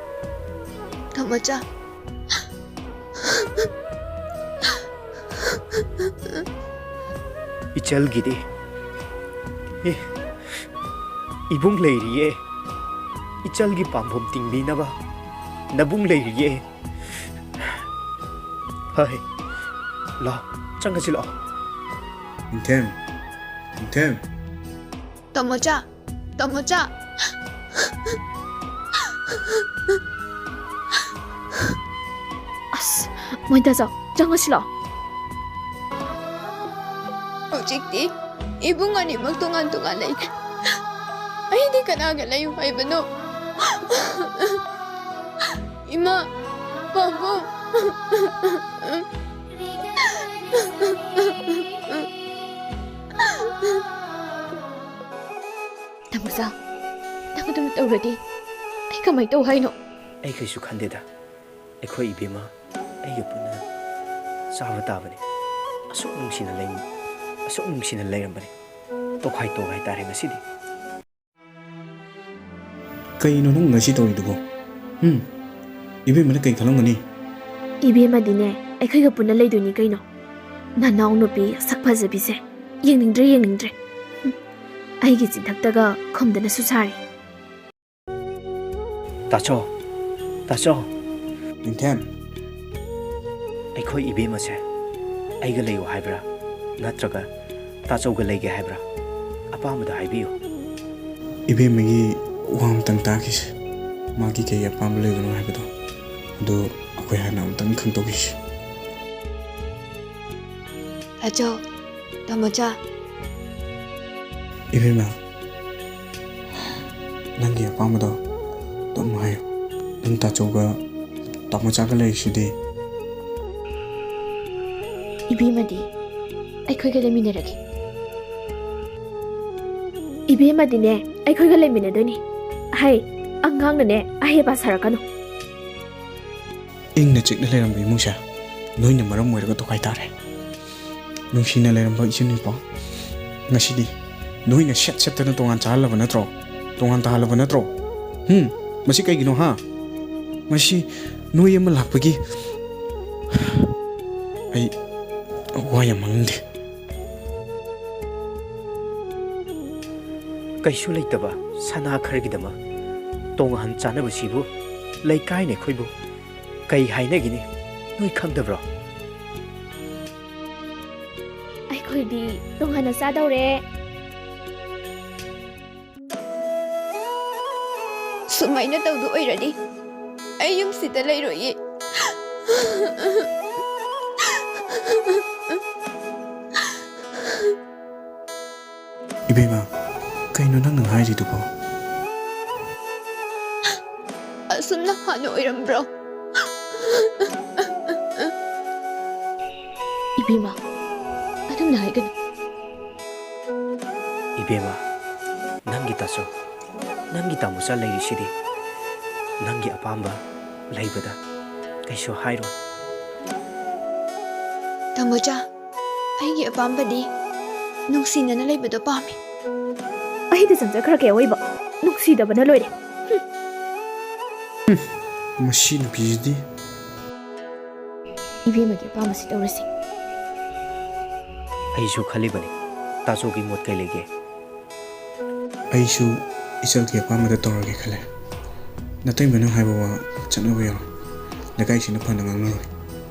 ꯇꯥꯃꯣꯆꯥ꯫ ꯏꯆꯜꯒꯤꯗꯤ꯫ ꯑꯦ, ꯏꯕꯨꯡ ꯂꯩꯔꯤꯌꯦ꯫ ꯏꯆꯜꯒꯤ ꯄꯥꯝꯕꯣꯝ ꯇꯤꯡꯕꯤꯅꯕ ꯅꯕꯨꯡ ꯂꯩꯔꯤꯌꯦ꯫ ꯍꯣꯏ, ꯂꯥꯛꯑꯣ, ꯆꯪꯉꯁꯤ ꯂꯥꯛꯑꯣ꯫ ꯅꯤꯡꯊꯦꯝ, ꯅꯤꯡꯊꯦꯝ꯫ ꯇꯥꯃꯣꯆꯥ, ꯇꯥꯃꯣꯆꯥ꯫ ꯑꯁ, ꯃꯣꯏꯗꯥ ꯆꯥꯎ, ꯆꯪꯉꯁꯤ ꯂꯥꯛꯑꯣ꯫ ꯍꯧꯖꯤꯛꯇꯤ ꯏꯕꯨꯡ ꯑꯅꯤꯃꯛ ꯇꯣꯉꯥꯟ ꯇꯣꯉꯥꯟ ꯂꯩꯈ꯭ꯔꯦ꯫ ꯑꯩꯗꯤ ꯀꯅꯥꯒ ꯂꯩꯌꯨ ꯍꯥꯏꯕꯅꯣ? ꯏꯃꯥ, ꯄꯥꯕꯨꯡ꯫ ꯇꯥꯃꯣꯆꯥ, ꯅꯪ ꯑꯗꯨꯝ ꯇꯧꯔꯗꯤ ꯑꯩ ꯀꯃꯥꯏ ꯇꯧ ꯍꯥꯏꯅꯣ? ꯑꯩ ꯀꯩꯁꯨ ꯈꯟꯗꯦꯗ꯫ ꯑꯩꯈꯣꯏ ꯏꯕꯦꯝꯃ ꯑꯩꯒ ꯄꯨꯟꯅ ꯆꯥꯕ ꯇꯥꯕꯅꯤ꯫ ꯑꯁꯨꯛ ꯅꯨꯡꯁꯤꯅ ꯂꯩ-, ꯑꯁꯨꯛ ꯅꯨꯡꯁꯤꯅ ꯂꯩꯔꯝꯕꯅꯤ꯫ ꯇꯣꯈꯥꯏ ꯇꯣꯈꯥꯏ ꯇꯥꯔꯦ ꯉꯁꯤꯗꯤ꯫ ꯀꯩꯅꯣ ꯅꯪ ꯉꯁꯤ ꯇꯧꯔꯤꯗꯨꯕꯣ? ꯍꯨꯝ? ꯏꯕꯦꯝꯃꯅ ꯀꯩ ꯈꯜꯂꯝꯒꯅꯤ? ꯏꯕꯦꯝꯃꯗꯤꯅꯦ, ꯑꯩꯈꯣꯏꯒ ꯄꯨꯟꯅ ꯂꯩꯗꯣꯏꯅꯤ ꯀꯩꯅꯣ꯫ ꯅꯅꯥꯎ ꯅꯨꯄꯤ ꯁꯛ ꯐꯖꯕꯤꯁꯦ꯫ ꯌꯦꯡꯅꯤꯡꯗ꯭ꯔꯦ, ꯌꯦꯡꯅꯤꯡꯗ꯭ꯔꯦ꯫ ꯍꯨꯝ꯫ ꯑꯩꯒꯤ ꯆꯤꯟꯊꯛꯇꯒ ꯈꯨꯝꯗꯅꯁꯨ ꯁꯥꯔꯤ꯫ ꯇꯥꯆꯧ, ꯇꯥꯆꯧ꯫ ꯅꯤꯡꯊꯦꯝ꯫ ꯑꯩꯈꯣꯏ ꯏꯕꯦꯝꯃꯁꯦ ꯑꯩꯒ ꯂꯩꯌꯨ ꯍꯥꯏꯕ꯭ꯔꯥ, ꯅꯠꯇ꯭ꯔꯒ ꯇꯥꯆꯧꯒ ꯂꯩꯒꯦ ꯍꯥꯏꯕ꯭ꯔꯥ? ꯑꯄꯥꯝꯕꯗꯣ ꯍꯥꯏꯕꯤꯌꯨ꯫ ꯏꯕꯦꯝꯃꯒꯤ ꯋꯥ ꯑꯝꯇꯪ ꯇꯥꯈꯤꯁꯦ꯫ ꯃꯥꯒꯤ ꯀꯩ ꯑꯄꯥꯝꯕ ꯂꯩꯕꯅꯣ ꯍꯥꯏꯕꯗꯣ, ꯑꯗꯨ ꯑꯩꯈꯣꯏ ꯍꯥꯟꯅ ꯑꯃꯨꯛꯇꯪ ꯈꯪꯗꯣꯛꯈꯤꯁꯤ꯫ ꯇꯥꯆꯧ, ꯇꯥꯃꯣꯆꯥ꯫ ꯏꯕꯦꯝꯃ, ꯅꯪꯒꯤ ꯑꯄꯥꯝꯕꯗꯣ ꯑꯗꯨꯝ ꯍꯥꯏꯌꯨ꯫ ꯅꯪ ꯇꯥꯆꯧꯒ ꯇꯥꯃꯣꯆꯥꯒ ꯂꯩꯔꯤꯁꯤꯗꯤ꯫ ꯏꯕꯦꯝꯃꯗꯤ ꯑꯩꯈꯣꯏꯒ ꯂꯩꯃꯤꯟꯅꯔꯒꯦ꯫ ꯏꯕꯦꯝꯃꯗꯤꯅꯦ ꯑꯩꯈꯣꯏꯒ ꯂꯩꯃꯤꯟꯅꯗꯣꯏꯅꯤ꯫ ꯍꯩ, ꯑꯉꯥꯡꯅꯅꯦ ꯑꯍꯩ ꯑꯄꯥ ꯁꯥꯔꯛꯀꯅꯨ꯫ ꯏꯪꯅ ꯆꯤꯛꯅ ꯂꯩꯔꯝꯕ ꯏꯃꯨꯡꯁꯦ ꯅꯣꯏꯅ ꯃꯔꯝ ꯑꯣꯏꯔꯒ ꯇꯣꯈꯥꯏ ꯇꯥꯔꯦ꯫ ꯅꯨꯡꯁꯤꯅ ꯂꯩꯔꯝꯕ ꯏꯆꯤꯟ ꯏꯄꯥ ꯉꯁꯤꯗꯤ ꯅꯣꯏꯅ ꯁꯦꯠ ꯁꯦꯠꯇꯅ ꯇꯣꯉꯥꯟ ꯆꯥꯍꯜꯂꯕ ꯅꯠꯇ꯭ꯔꯣ? ꯇꯣꯉꯥꯟ ꯇꯥꯍꯜꯂꯕ ꯅꯠꯇ꯭ꯔꯣ? ꯍꯨꯝ? ꯃꯁꯤ ꯀꯩꯒꯤꯅꯣ, ꯍꯥ? ꯃꯁꯤ ꯅꯣꯏ ꯑꯃ ꯂꯥꯛꯄꯒꯤ ꯑꯩ ꯋꯥ ꯌꯥꯝ ꯉꯥꯡꯅꯤꯡꯗꯦ꯫ ꯀꯩꯁꯨ ꯂꯩꯇꯕ ꯁꯅꯥ ꯈꯔꯒꯤꯗꯃꯛ ꯇꯣꯉꯥꯟ ꯆꯥꯅꯕꯁꯤꯕꯨ ꯂꯩꯀꯥꯏꯅ ꯑꯩꯈꯣꯏꯕꯨ ꯀꯩ ꯍꯥꯏꯅꯒꯅꯤ? ꯅꯣꯏ ꯈꯪꯗꯕ꯭ꯔꯣ? ꯑꯩꯈꯣꯏꯗꯤ ꯇꯣꯉꯥꯟꯅ ꯆꯥꯗꯧꯔꯦ꯫ ꯁꯨꯃꯥꯏꯅ ꯇꯧꯗꯨ ꯑꯣꯏꯔꯗꯤ ꯑꯩ ꯌꯨꯝꯁꯤꯗ ꯂꯩꯔꯣꯏꯌꯦ꯫ ꯏꯕꯦꯝꯃ, ꯀꯩꯅꯣ ꯅꯪꯅ ꯍꯥꯏꯔꯤꯗꯨꯕꯣ? ꯑꯁꯨꯝꯅ ꯍꯥꯟꯅ ꯑꯣꯏꯔꯝꯕ꯭ꯔꯣ? ꯏꯕꯦꯝꯃ, ꯑꯗꯨꯝꯅ ꯍꯥꯏꯒꯅꯨ꯫ ꯏꯕꯦꯝꯃ, ꯅꯪꯒꯤ ꯇꯥꯆꯧ, ꯅꯪꯒꯤ ꯇꯥꯃꯣꯆꯥ ꯂꯩꯔꯤꯁꯤꯗꯤ꯫ ꯅꯪꯒꯤ ꯑꯄꯥꯝꯕ ꯂꯩꯕꯗ ꯀꯩꯁꯨ ꯍꯥꯏꯔꯣꯏ꯫ ꯇꯥꯃꯣꯆꯥ, ꯑꯩꯒꯤ ꯑꯄꯥꯝꯕꯗꯤ ꯅꯨꯡꯁꯤꯅꯅ ꯂꯩꯕꯗꯣ ꯄꯥꯝꯃꯤ꯫ ꯑꯩꯗ ꯆꯪꯖꯈ꯭ꯔꯒꯦ ꯑꯋꯣꯏꯕ꯫ ꯅꯨꯡꯁꯤꯗꯕꯅ ꯂꯣꯏꯔꯦ꯫ ꯃꯁꯤ ꯅꯨꯄꯤꯁꯤꯗꯤ꯫ ꯏꯕꯦꯝꯃꯒꯤ ꯑꯄꯥꯝꯕꯁꯤ ꯇꯧꯔꯁꯤ꯫ ꯑꯩꯁꯨ ꯈꯜꯂꯤꯕꯅꯤ꯫ ꯇꯥꯆꯧꯒꯤ ꯃꯣꯠ ꯀꯩ ꯂꯩꯒꯦ? ꯑꯩꯁꯨ ꯏꯆꯜꯒꯤ ꯑꯄꯥꯝꯕꯗ ꯇꯧꯔꯒꯦ ꯈꯜꯂꯦ꯫ ꯅꯇꯩꯃꯅ ꯍꯥꯏꯕ ꯋꯥ ꯆꯠꯅꯕ ꯌꯥꯔꯣꯏ꯫ ꯂꯩꯀꯥꯏꯁꯤꯅ ꯐꯅ ꯉꯥꯡꯅꯔꯣꯏ꯫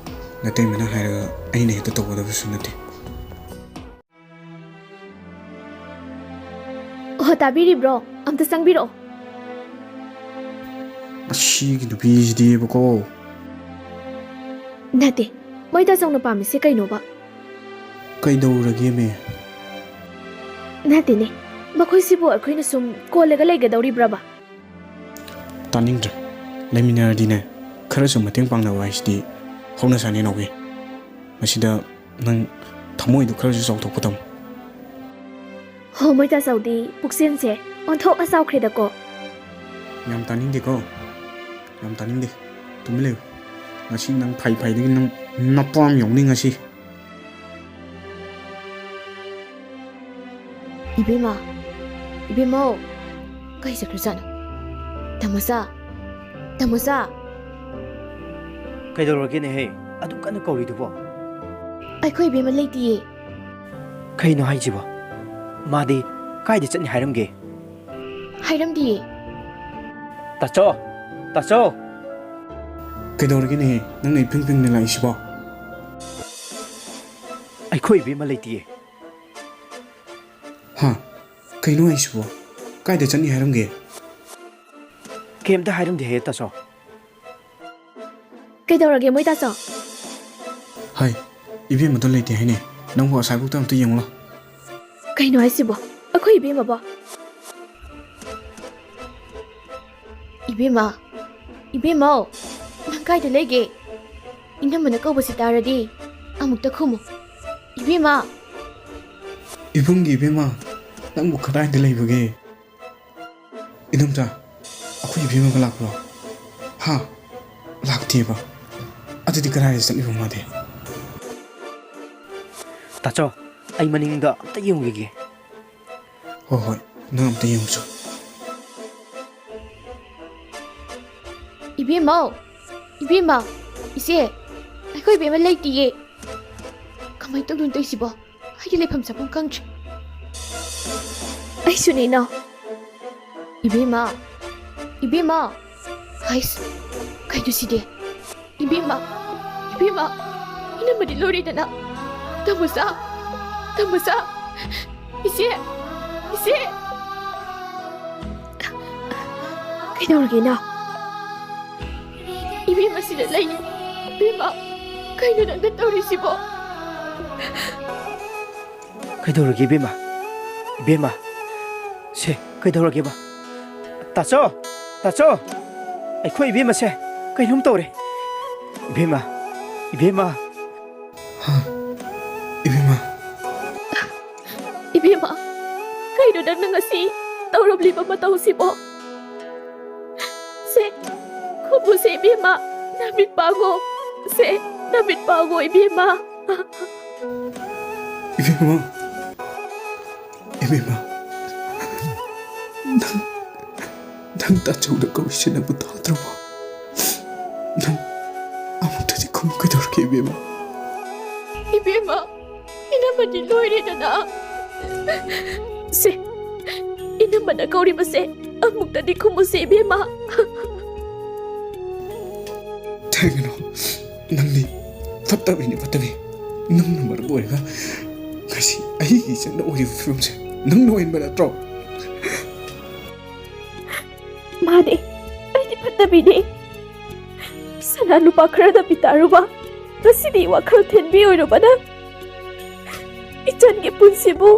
ꯅꯇꯩꯃꯅ ꯍꯥꯏꯔꯒ ꯑꯩꯅ ꯍꯦꯛꯇ ꯇꯧꯒꯗꯕꯁꯨ ꯅꯠꯇꯦ꯫ ꯑꯣ, ꯇꯥꯕꯤꯔꯤꯕ꯭ꯔꯣ? ꯑꯝꯇ ꯆꯪꯕꯤꯔꯛꯑꯣ꯫ ꯃꯁꯤꯒꯤ ꯅꯨꯄꯤꯁꯤꯗꯤꯕꯀꯣ꯫ ꯅꯠꯇꯦ, ꯃꯣꯏ ꯇꯥꯆꯧꯅ ꯄꯥꯝꯃꯤꯁꯦ ꯀꯩꯅꯣꯕ? ꯀꯩꯗꯧꯔꯒꯦꯃꯦ? ꯅꯠꯇꯦꯅꯦ, ꯃꯈꯣꯏꯁꯤꯕꯨ ꯑꯩꯈꯣꯏꯅ ꯁꯨꯝ ꯀꯣꯜꯂꯒ ꯂꯩꯒꯗꯧꯔꯤꯕ꯭ꯔꯕ? ꯇꯥꯅꯤꯡꯗ꯭ꯔꯦ꯫ ꯂꯩꯃꯤꯟꯅꯔꯗꯤꯅꯦ, ꯈꯔꯁꯨ ꯃꯇꯦꯡ ꯄꯥꯡꯅꯕ ꯍꯥꯏꯁꯤꯗꯤ ꯍꯧꯅꯁꯥꯅꯤ ꯅꯥꯎꯕꯤ꯫ ꯃꯁꯤꯗ ꯅꯪ ꯊꯃꯣꯏꯗꯨ ꯈꯔꯁꯨ ꯆꯥꯎꯊꯣꯛꯄ ꯇꯝꯃꯨ꯫ ꯍꯣ, ꯃꯣꯏ ꯇꯥꯆꯧꯗꯤ ꯄꯨꯛꯆꯦꯜꯁꯦ ꯑꯣꯟꯊꯣꯛꯅ ꯆꯥꯎꯈ꯭ꯔꯦꯗꯀꯣ꯫ ꯌꯥꯝ ꯇꯥꯅꯤꯡꯗꯦꯀꯣ, ꯌꯥꯝ ꯇꯥꯅꯤꯡꯗꯦ꯫ ꯇꯨꯃꯤꯟ ꯂꯩꯌꯨ꯫ ꯉꯁꯤ ꯅꯪ ꯐꯩ ꯐꯩꯗꯒꯤ ꯅꯪ ꯅꯄꯥꯝ ꯌꯧꯅꯤ ꯉꯁꯤ꯫ ꯏꯕꯦꯝꯃ, ꯏꯕꯦꯝꯃꯧ, ꯀꯩ ꯆꯠꯈ꯭ꯔꯖꯥꯠꯅꯣ? ꯇꯥꯃꯣꯆꯥ, ꯇꯥꯃꯣꯆꯥ꯫ ꯀꯩꯗꯧꯔꯒꯦꯅꯦꯍꯦ? ꯑꯗꯨꯛ ꯀꯟꯅ ꯀꯧꯔꯤꯗꯨꯕꯣ? ꯑꯩꯈꯣꯏ ꯏꯕꯦꯝꯃ ꯂꯩꯇꯤꯌꯦ꯫ ꯀꯩꯅꯣ ꯍꯥꯏꯁꯤꯕꯣ? ꯃꯥꯗꯤ ꯀꯥꯏꯗ ꯆꯠꯅꯤ ꯍꯥꯏꯔꯝꯒꯦ? ꯍꯥꯏꯔꯝꯗꯤꯌꯦ꯫ ꯇꯥꯆꯧ! ꯇꯥꯆꯧ! ꯀꯩꯗꯧꯔꯒꯦꯅꯦꯍꯦ? ꯅꯪꯅ ꯏꯄꯤꯡ ꯄꯤꯡꯅ ꯂꯥꯛꯏꯁꯤꯕꯣ? ꯑꯩꯈꯣꯏ ꯏꯕꯦꯝꯃ ꯂꯩꯇꯤꯌꯦ꯫ ꯍꯥ? ꯀꯩꯅꯣ ꯍꯥꯏꯁꯤꯕꯣ? ꯀꯥꯏꯗ ꯆꯠꯅꯤ ꯍꯥꯏꯔꯝꯒꯦ? ꯀꯩꯝꯇ ꯍꯥꯏꯔꯝꯗꯦꯍꯦ, ꯇꯥꯆꯧ꯫ ꯀꯩꯗꯧꯔꯒꯦ, ꯃꯣꯏ ꯇꯥꯆꯧ? ꯍꯥꯏ, ꯏꯕꯦꯝꯃꯗꯣ ꯂꯩꯇꯦ ꯍꯥꯏꯅꯦ꯫ ꯅꯪꯕꯨ ꯑꯁꯥꯏꯕꯨꯛꯇ ꯑꯝꯇ ꯌꯦꯡꯉꯨ ꯂꯥꯎ꯫ ꯀꯩꯅꯣ ꯍꯥꯏꯁꯤꯕꯣ? ꯑꯩꯈꯣꯏ ꯏꯕꯦꯝꯃꯕꯣ? ꯏꯕꯦꯝꯃ, ꯏꯕꯦꯝꯃꯧ, ꯅꯪ ꯀꯥꯏꯗ ꯂꯩꯒꯦ? ꯏꯅꯝꯃꯅ ꯀꯧꯕꯁꯤ ꯇꯥꯔꯗꯤ ꯑꯃꯨꯛꯇ ꯈꯨꯝꯃꯨ꯫ ꯏꯕꯦꯝꯃ! ꯏꯕꯨꯡꯒꯤ ꯏꯕꯦꯝꯃ, ꯅꯪꯕꯨ ꯀꯗꯥꯏꯗ ꯂꯩꯕꯒꯦ? ꯏꯅꯝꯆꯥ, ꯑꯩꯈꯣꯏ ꯏꯕꯦꯝꯃꯒ ꯂꯥꯛꯄ꯭ꯔꯣ? ꯍꯥ? ꯂꯥꯛꯇꯦꯕ? ꯑꯗꯨꯗꯤ ꯀꯗꯥꯏꯗ ꯆꯠꯂꯤꯕ ꯃꯥꯗꯤ? ꯇꯥꯆꯧ, ꯑꯩ ꯃꯅꯤꯡꯗ ꯑꯝꯇ ꯌꯦꯡꯉꯨꯈꯤꯒꯦ꯫ ꯍꯣꯏ, ꯍꯣꯏ, ꯅꯪ ꯑꯝꯇ ꯌꯦꯡꯉꯨꯆꯣ꯫ ꯏꯕꯦꯝꯃꯧ! ꯏꯕꯦꯝꯃ! ꯏꯆꯦ! ꯑꯩꯈꯣꯏ ꯏꯕꯦꯝꯃ ꯂꯩꯇꯤꯌꯦ꯫ ꯀꯃꯥꯏꯅ ꯇꯧꯗꯣꯏꯅꯣ ꯇꯧꯔꯤꯁꯤꯕꯣ? ꯑꯩꯗꯤ ꯂꯩꯐꯝ ꯆꯥꯐꯝ ꯈꯪꯗ꯭ꯔꯦ꯫ ꯑꯩꯁꯨꯅꯦ, ꯏꯅꯥꯎ꯫ ꯏꯕꯦꯝꯃ! ꯏꯕꯦꯝꯃ! ꯍꯩꯁ, ꯀꯩꯅꯣ ꯁꯤꯗꯤ? ꯏꯕꯦꯝꯃ, ꯏꯕꯦꯝꯃ, ꯏꯅꯝꯃꯗꯤ ꯂꯣꯏꯔꯦꯗꯅ꯫ ꯇꯥꯃꯣꯆꯥ, ꯇꯥꯃꯣꯆꯥ, ꯏꯆꯦ, ꯏꯆꯦ꯫ ꯀꯩꯗꯧꯔꯒꯦ ꯏꯅꯥꯎ? ꯏꯕꯦꯝꯃ ꯁꯤꯗ ꯂꯩ꯫ ꯏꯕꯦꯝꯃ, ꯀꯩꯅꯣ ꯅꯪꯅ ꯇꯧꯔꯤꯁꯤꯕꯣ? ꯀꯩꯗꯧꯔꯒꯦ ꯏꯕꯦꯝꯃ? ꯏꯕꯦꯝꯃ, ꯁꯦ, ꯀꯩꯗꯧꯔꯒꯦꯕ? ꯇꯥꯆꯧ! ꯇꯥꯆꯧ! ꯑꯩꯈꯣꯏ ꯏꯕꯦꯝꯃꯁꯦ ꯀꯩꯅꯣꯝ ꯇꯧꯔꯦ꯫ ꯏꯕꯦꯝꯃ! ꯏꯕꯦꯝꯃ! ꯍꯥ? ꯏꯕꯦꯝꯃ! ꯏꯕꯦꯝꯃ, ꯀꯩꯅꯣ ꯅꯪꯅ ꯉꯁꯤ ꯇꯧꯔꯝꯂꯤꯕ ꯃꯇꯧꯁꯤꯕꯣ? ꯁꯦ, ꯈꯨꯝꯃꯨꯁꯦ ꯏꯕꯦꯝꯃ, ꯅꯃꯤꯠ ꯄꯥꯡꯉꯣ꯫ ꯁꯦ, ꯅꯃꯤꯠ ꯄꯥꯡꯉꯣ ꯏꯕꯦꯝꯃ꯫ ꯏꯕꯦꯝꯃ! ꯏꯕꯦꯝꯃ! ꯅꯪ, ꯅꯪ ꯇꯥꯆꯧꯗ ꯀꯧꯔꯤꯁꯦ ꯅꯪꯕꯨ ꯇꯥꯗ꯭ꯔꯕꯣ? ꯅꯪ ꯑꯃꯨꯛꯇꯗꯤ ꯈꯨꯝꯃꯨ ꯀꯩꯗꯧꯔꯒꯦ ꯏꯕꯦꯝꯃ? ꯏꯕꯦꯝꯃ, ꯏꯅꯝꯃꯗꯤ ꯂꯣꯏꯔꯦꯗꯅ꯫ ꯁꯦ, ꯏꯅꯝꯃꯅ ꯀꯧꯔꯤꯕꯁꯦ ꯑꯃꯨꯛꯇꯗꯤ ꯈꯨꯝꯃꯨꯁꯦ ꯏꯕꯦꯝꯃ꯫ ꯊꯦꯡꯒꯅꯨ, ꯅꯪꯗꯤ ꯐꯠꯇꯕꯤꯅꯤ, ꯐꯠꯇꯕꯤ꯫ ꯅꯪꯅ ꯃꯔꯝ ꯑꯣꯏꯔꯒ ꯉꯁꯤ ꯑꯩꯒꯤ ꯏꯆꯟꯅ ꯑꯣꯏꯔꯤꯕ ꯐꯤꯕꯝꯁꯦ ꯅꯪꯅ ꯑꯣꯏꯍꯟꯕ ꯅꯠꯇ꯭ꯔꯣ? ꯃꯥꯅꯦ, ꯑꯩꯗꯤ ꯐꯠꯇꯕꯤꯅꯦ꯫ ꯁꯅꯥ ꯂꯨꯄꯥ ꯈꯔꯗ ꯄꯤꯇꯥꯔꯨꯕ, ꯉꯁꯤꯗꯤ ꯋꯥꯈꯜ ꯊꯤꯟꯕꯤ ꯑꯣꯏꯔꯨꯕꯅ ꯏꯆꯟꯒꯤ ꯄꯨꯟꯁꯤꯕꯨ